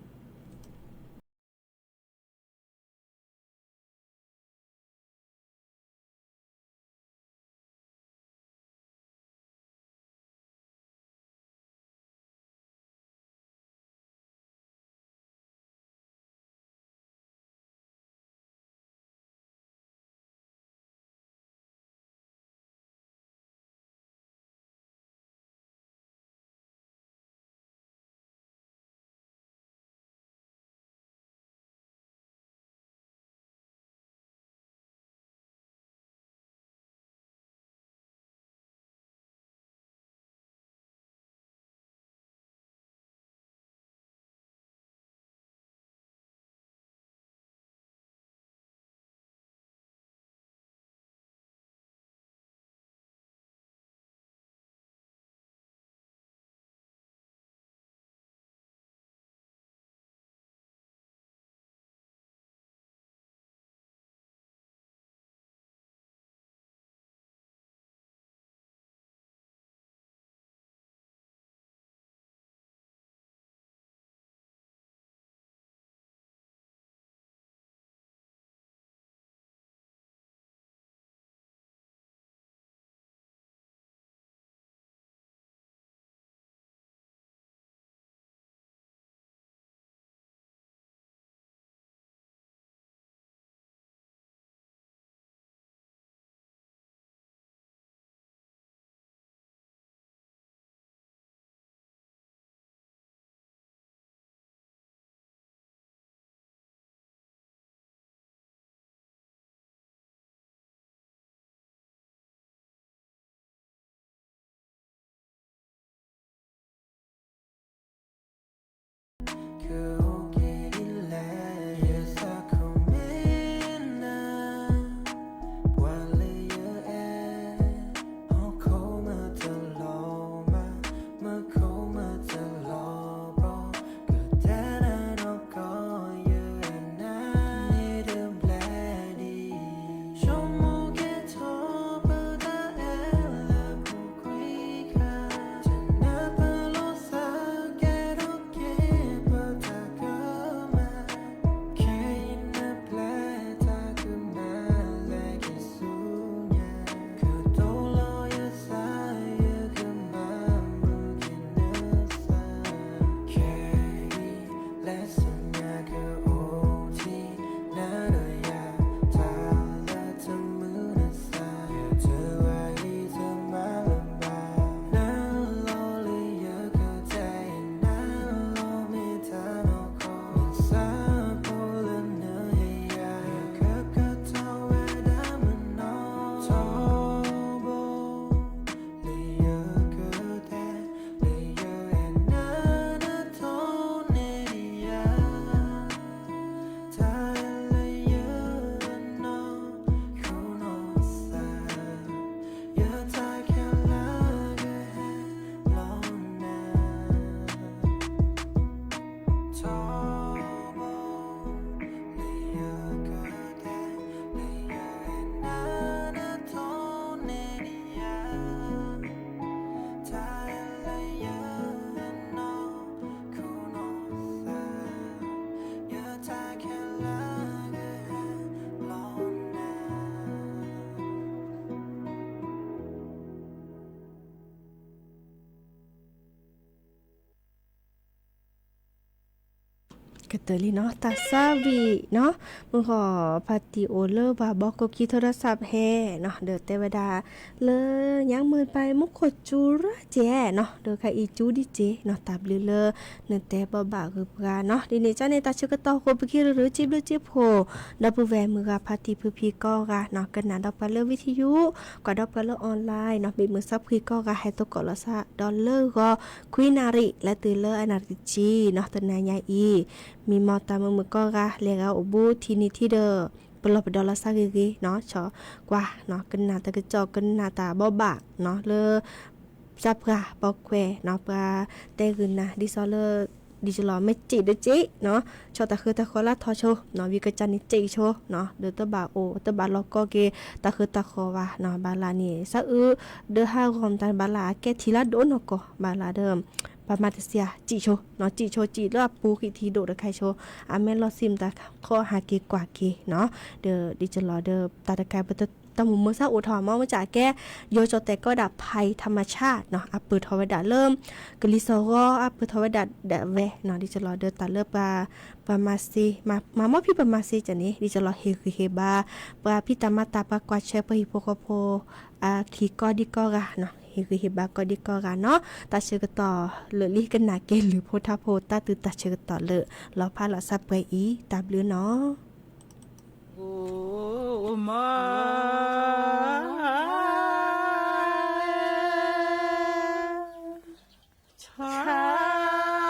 ကတၢၢ်လံနီၤ တၢ်ဆၢဝံၤနီၤ, မုၢ်ဂီၤဖါတံၢ်အိၣ်လၢပှၤဘီကိၣ်ကံထိဒီးစးဖဲနီၤ, ဒီးတဲဝဲဒၣ်လၢ ညါမုၢ်ပၢ်မူခိၣ်စူၤရၢ်ကဲနီၤ, ဒီးခဲအံၤစူၤဒံးက့နီၤ, တၢ်ဘျုးလၢနတဲဘီဘၣ်ဂုၤပှၤနီၤ, ဒ်န့ၣ်ကန့ၣ် တၢ်ဆၢကတီၢ်ဃိပက့ၤရၢရၢ စံးဘျုးစံးဖှိၣ် ဒီပုၢ်ဝဲၢ်မုၢ်ဂၤဖါတံၢ်ဖုဖံကိးဂၤနီၤ, ကနၣ်ဒီးပှၤလၢ ဝံထံယူ, ကွၢ်ဒီးပှၤလၢ online နီၤ, ဘ့ၣ်မုၢ်ဆါဖှံကိးဂၤ ဟဲသကိးလီၤစၢ်ဒီးလၢဂီၤ ခွံနၣ်ရံၣ် လၢတုၤလၢအနၣ်ရံၣ်တဆံနီၤ, တနၤညါအံၤ မံမီၢ်တၢ်မုာ်မုာ်ကိးဂၤ လဲၤဂၤအိၣ်ဘူးထံနံၤထံဒီး ပလီၢ်ပဒီလီၤစၢ်ဂ့ၤဂ့ၤနီၤ, ဆီၣ်ကွၢ်နီၤ, ကနၣ်တၢ်ကစီၣ် ကနၣ်တၢ်ဘီဘၣ်နီၤ, လၢ စၢ်ပှၤပိာ်ခွဲးနီၤ, ပှၤတဲဂုာ်နၤ ဒ်သိးလၢ ဒ်ကလီၤမ့ၢ်စံးဒီးစံးနီၤ, ဆီၣ်တၢ်ဃၢတၢ်ဃီၤလၢထီၣ်ဆိနီၤ, ဝံကစၢ်န့ၣ်စံးဆိနီၤ, ဒီးတဘၣ်အိၣ် တဘၣ်လီၤကီက့ၤ တၢ်ဃၢတၢ်ဃီၤဘၣ်နီၤ, ဘၣ်လၢန့ၣ် စးအုး ဒီးဟးဂီၤမတၤ ဘၣ်လၢအကဲထံၣ်လၢဒိၣ်နီၢ်ကီၢ် ဘၣ်လၢဒီး ပှၤမၤတစံး စံးဆိနီၤ, စံးဆိစံးလၢအပူၤဃံးထံဒိၣ်တခါဆိ, အမဲာ်လီၤဆံမတၤခီဟးက့ၤကွၢ်က့ၤနီၤ, ဒီးဒ်ကလီၤဒီး တၢ်တခါပတ တၢ်မုာ်မုာ်စၢ်အိၣ်ထီၣ် မ့ၢ်မ့ၢ်ကကဲ ယိကၠီၣ်တဲာ်ကီးဒၣ် ဖံးထးမဆၣ်နီၤ, အပၢၢ်ထီၣ်ဝဲဒၣ်လၢ ကလံၤစီၤဂီၤ အပၢၢ်ထီၣ်ဝဲဒၣ်ဒၣ်ဝဲနီၤ, ဒ်ကလီၤဒီးတၢ်လၢပှၤ ပှၤမၤစ့ မၤမီၢ်ဖံးပှၤမၤစ့ကန့ၣ် ဒ်ကလီၤဟ့ၣ်ဂံၢ်ဟ့ၣ်ဘါ ပှၤဖံးတၢ်မၤတၢ် ပှၤကွၢ်ဆၢ ပှၤဟံၣ်ဖိဃီဖိ အခံကိးဒံကိးဂၤနီၤ, ဟ့ၣ်ဂံၢ်ဟ့ၣ်ဘါကိးဒံကိးဂၤနီၤ, တၢ်ဆၢကတီၢ်လၢာ်လံ ကနၣ်က့ၤလုၢ်ဖိထါဖိ တၢ်တုၤတၢ်ဆၢကတီၢ်လၢာ် လီၤဖးလီၤစၢ်ပှဲၤအံၤ တၢ်ဘျုးနီၤ. မ ဆီၣ်ဘ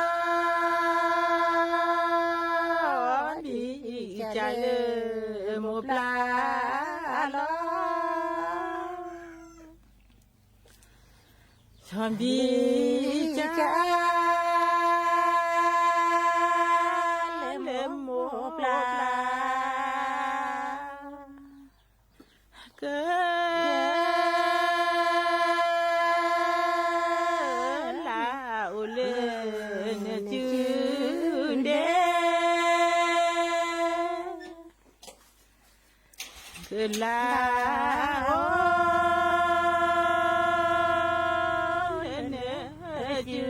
ံကလၢမိၢ်ပျၢ် ဆီၣ်ဘံကလၢမိၢ်ပျၢ် က လၢအိၣ်လၢနစုဒဲ ကလၢအိၣ်လၢနစု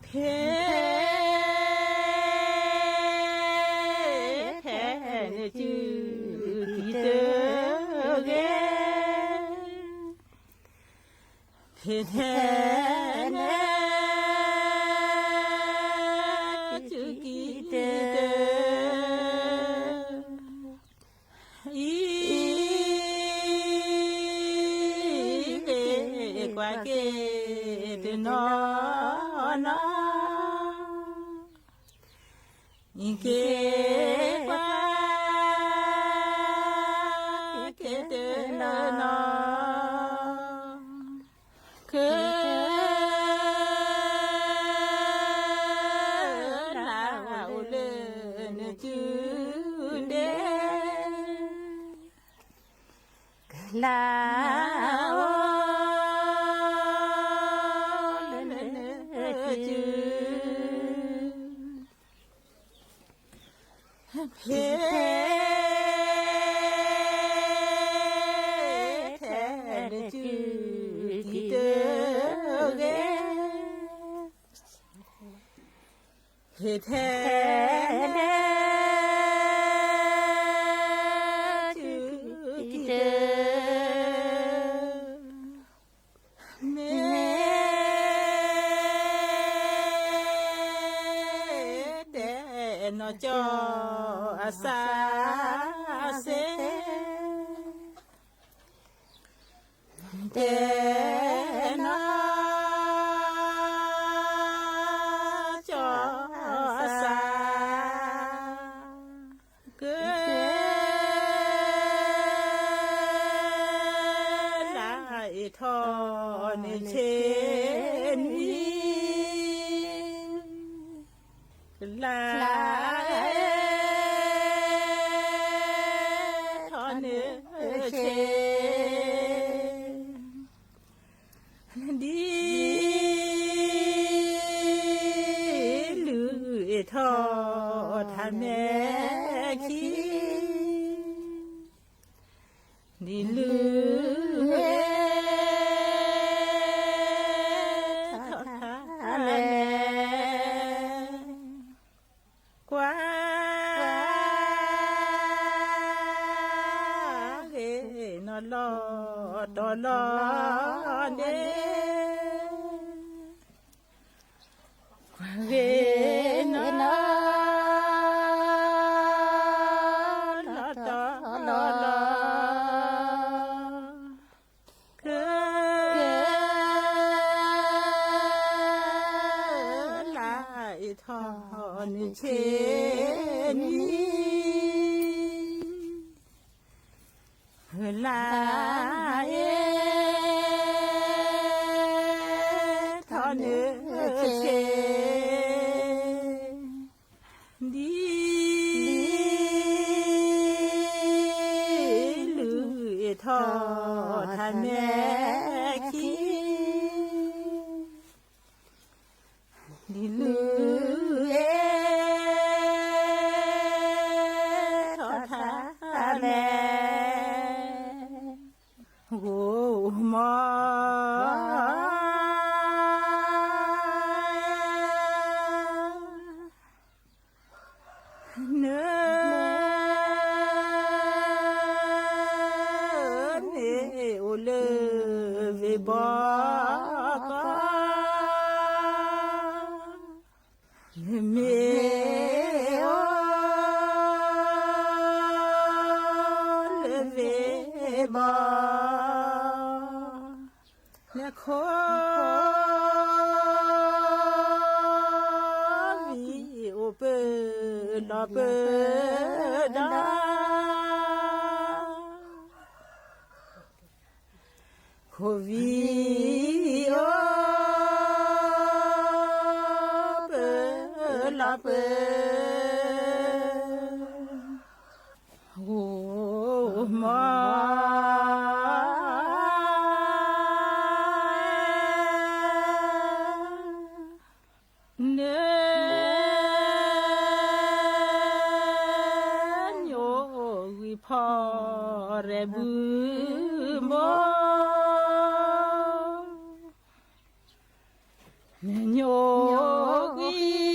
ဖဲ ထဲနစုကံၤတဂ့ၤ ဖဲထဲနစုကံၤတဂ့ၤ အံၤ ကွၢ်က့ၤတနီၤနီၤ အံၤက့ၤကွၢ်က့ၤတနီၤနီၤ က လၢအိၣ်လၢနစုဒဲ ကလၢအိၣ်လၢနစု ဖဲ ထဲနစုကံၤတဂ့ၤ ဖဲထဲန စုကံၤတ မ့ၢ် တဲနီၢ်ကၠီအစၢ်စ့ၢ် တဲနီၢ်ကၠီအစၢ် က လၢအ့ၣ်ထီၣ်န့ၣ်ဆ့နွံ ကလၢအ့ၣ်ထီၣ်န့ၣ်ဆ့ ဒ် လုၢ်အ့ၣ်ထီၣ်ထးမဲာ်ခံ ဒ်လုၢ်အ့ၣ်ထီၣ်ထးမဲာ် ကွၢ်ဂ့ၤနီၤ လီၤတီၤလီၤလီၤ ကလါအ့ၣ်ထီၣ်နုာ်ဆ့နံၤ ကလါအ့ၣ်ထီၣ်နုာ်ဆ့ ဒ်လုၢ်အ့ၣ်ထီၣ်ထးမဲာ်ခံ ဒ်လုၢ် အ့ၣ်ထီၣ်ထးမဲာ် ဂိၢ်မီ နမ့ၢ်အိၣ်လၢဝ့ၢ်ဘီကီၢ် နမ့ၢ်အိၣ်လၢဝ့ၢ်ဘီ လဲၤခိးဝံၤအိၣ်ပၢလီၤပၢဒီး ခိးဝံၤအိၣ်ပၢလီၤပၢ ဂိၢ်မီ နညိကွံာ်ဖီရဲၣ်ဘုမိၢ် နညိကွံာ်ဖီ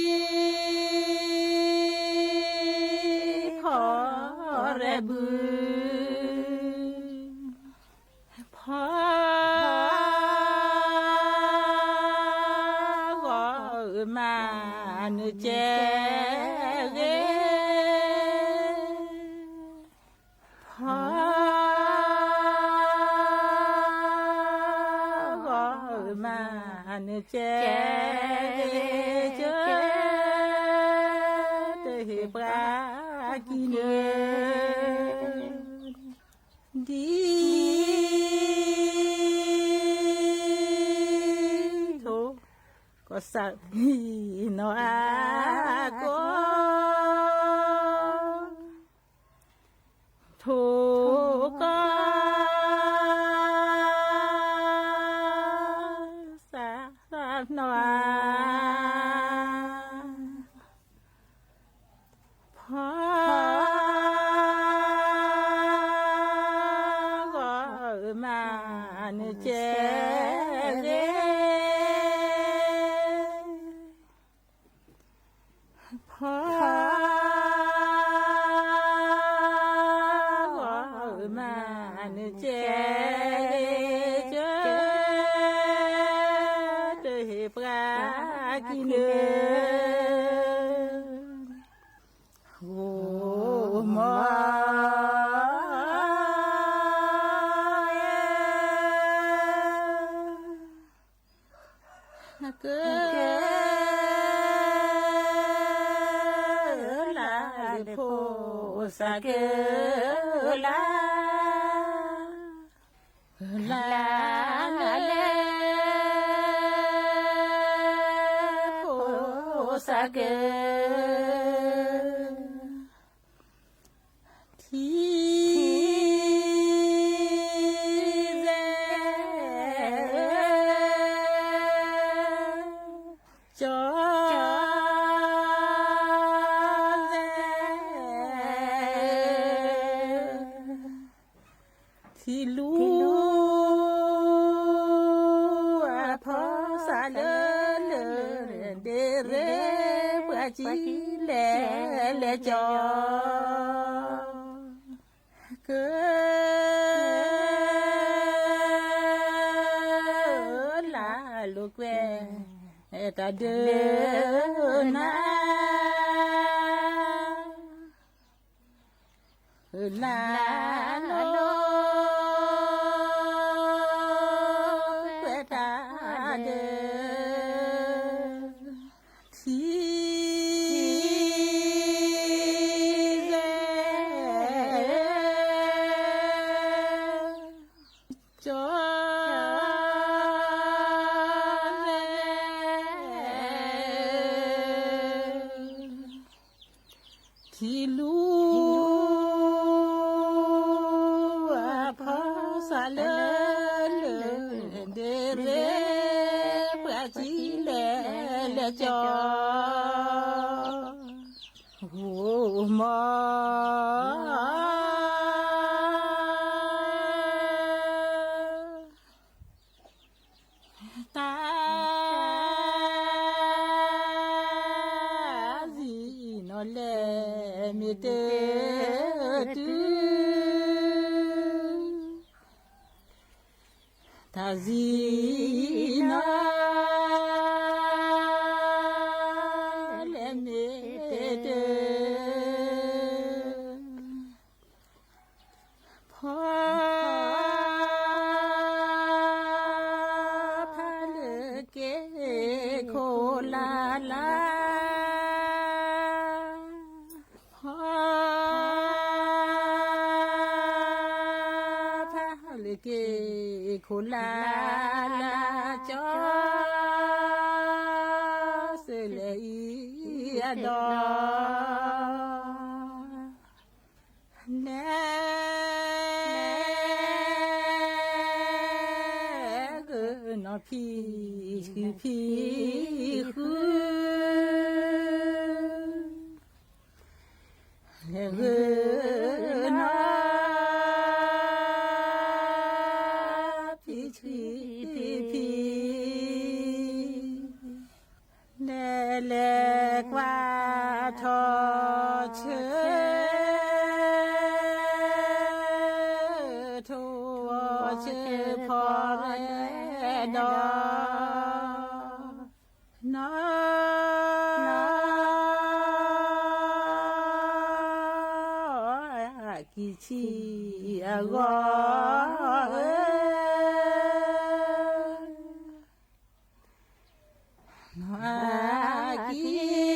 ရဲၣ်ဘု ဖီ ဂီၤမးနကဲဂ့ၤ ဖီ ဂီၤမးနကဲဂ့ၤ ကၢ တဟ့ၣ်ပှၤကံၤနၢ ဒ် ထိၣ် ကီၢ်စၢ်နီၢ်အကိး ထိၣ် ကီၢ်စၢ်နီၢ်အ ဖီ ဂီၤမးနကဲ ဂ့ၤ ဖီ ဂီၤမးနကဲ ဂ့ၤ ကၢ တဟ့ၣ်ပှၤကံၤနၢ ဂိၢ်မီ ကၢ လါလၢဖိစၢ် ကၢလါ လါလၢ ဖိစၢ်ကၢ ထံ စဲ ကၠီ စဲ ထံလူ အဖီစၢ်လၢလၢ ဒ့ရ့ ပှၤကံလဲၤလဲၤကၠီ ကၢ လိာ်ကွဲ တၢ်ဒုးနၤ လၢလိာ်ကွဲတၢ်ဒုး ထံ ကၠီ ထံလူ အဖီစးလၢ လၢ ဒ့ရ့ ပှၤထံလဲၤလဲၤကၠီ ဂိၢ်မီ တၢ် စံၣ်နီၤလဲၣ်မ့ၢ်တတုၤ တၢ်စံၣ်နီၤ လဲၣ်မ့ၢ်တ ဖီ ဖးလၢက့ၤခိၣ်လၢ်လၢ် ဖီ ဖးလၢက့ၤခိၣ်လၢ်လၢ် ကၠီ စၢလဲၤအံၤအဒီ လဲၤ ဂုာ်နီၤဖံးဃုဖံးဃု လဲၤဂုာ်နီၤ ဖံးဃုဖံး လဲၤလဲၤကွၢ်ထီၣ်ဆၢ ထိၣ်ဆၢဖီရဲဒီး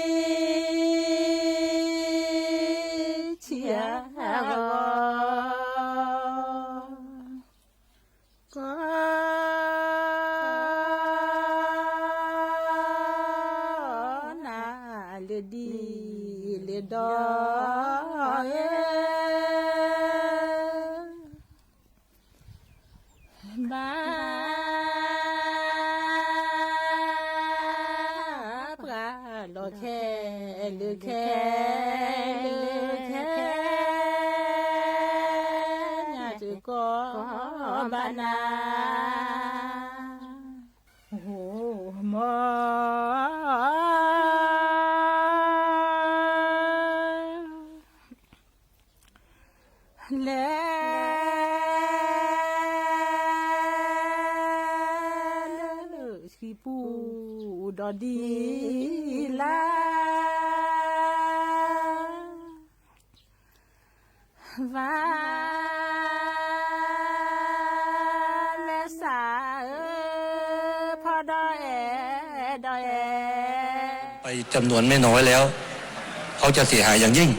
နီၢ် ကံၢ်ဆံၣ်အဂီၢ်ဧၢ နီၢ် ကံၢ်ဆံၣ်အဂီၢ် ကီ နၤလၢဒ်လၢဒီး ဘၣ် ပှၤလီၤခဲလၢာ်ခဲလၢာ်ခဲ ညါတကီၢ်ဘၣ်နၤ ဂိၢ်မီ လဲၤ လဲၤ လဲၤ ဟံၣ်ပူၤဒီးဒ်လၢ ဝါ လဲၤစးဧၢ ဖီဒီးအဲၣ်ဒီးအဲၣ် ไปจำนวนไม่น้อยแล้ว เขาจะเสียหายอย่างยิ่ง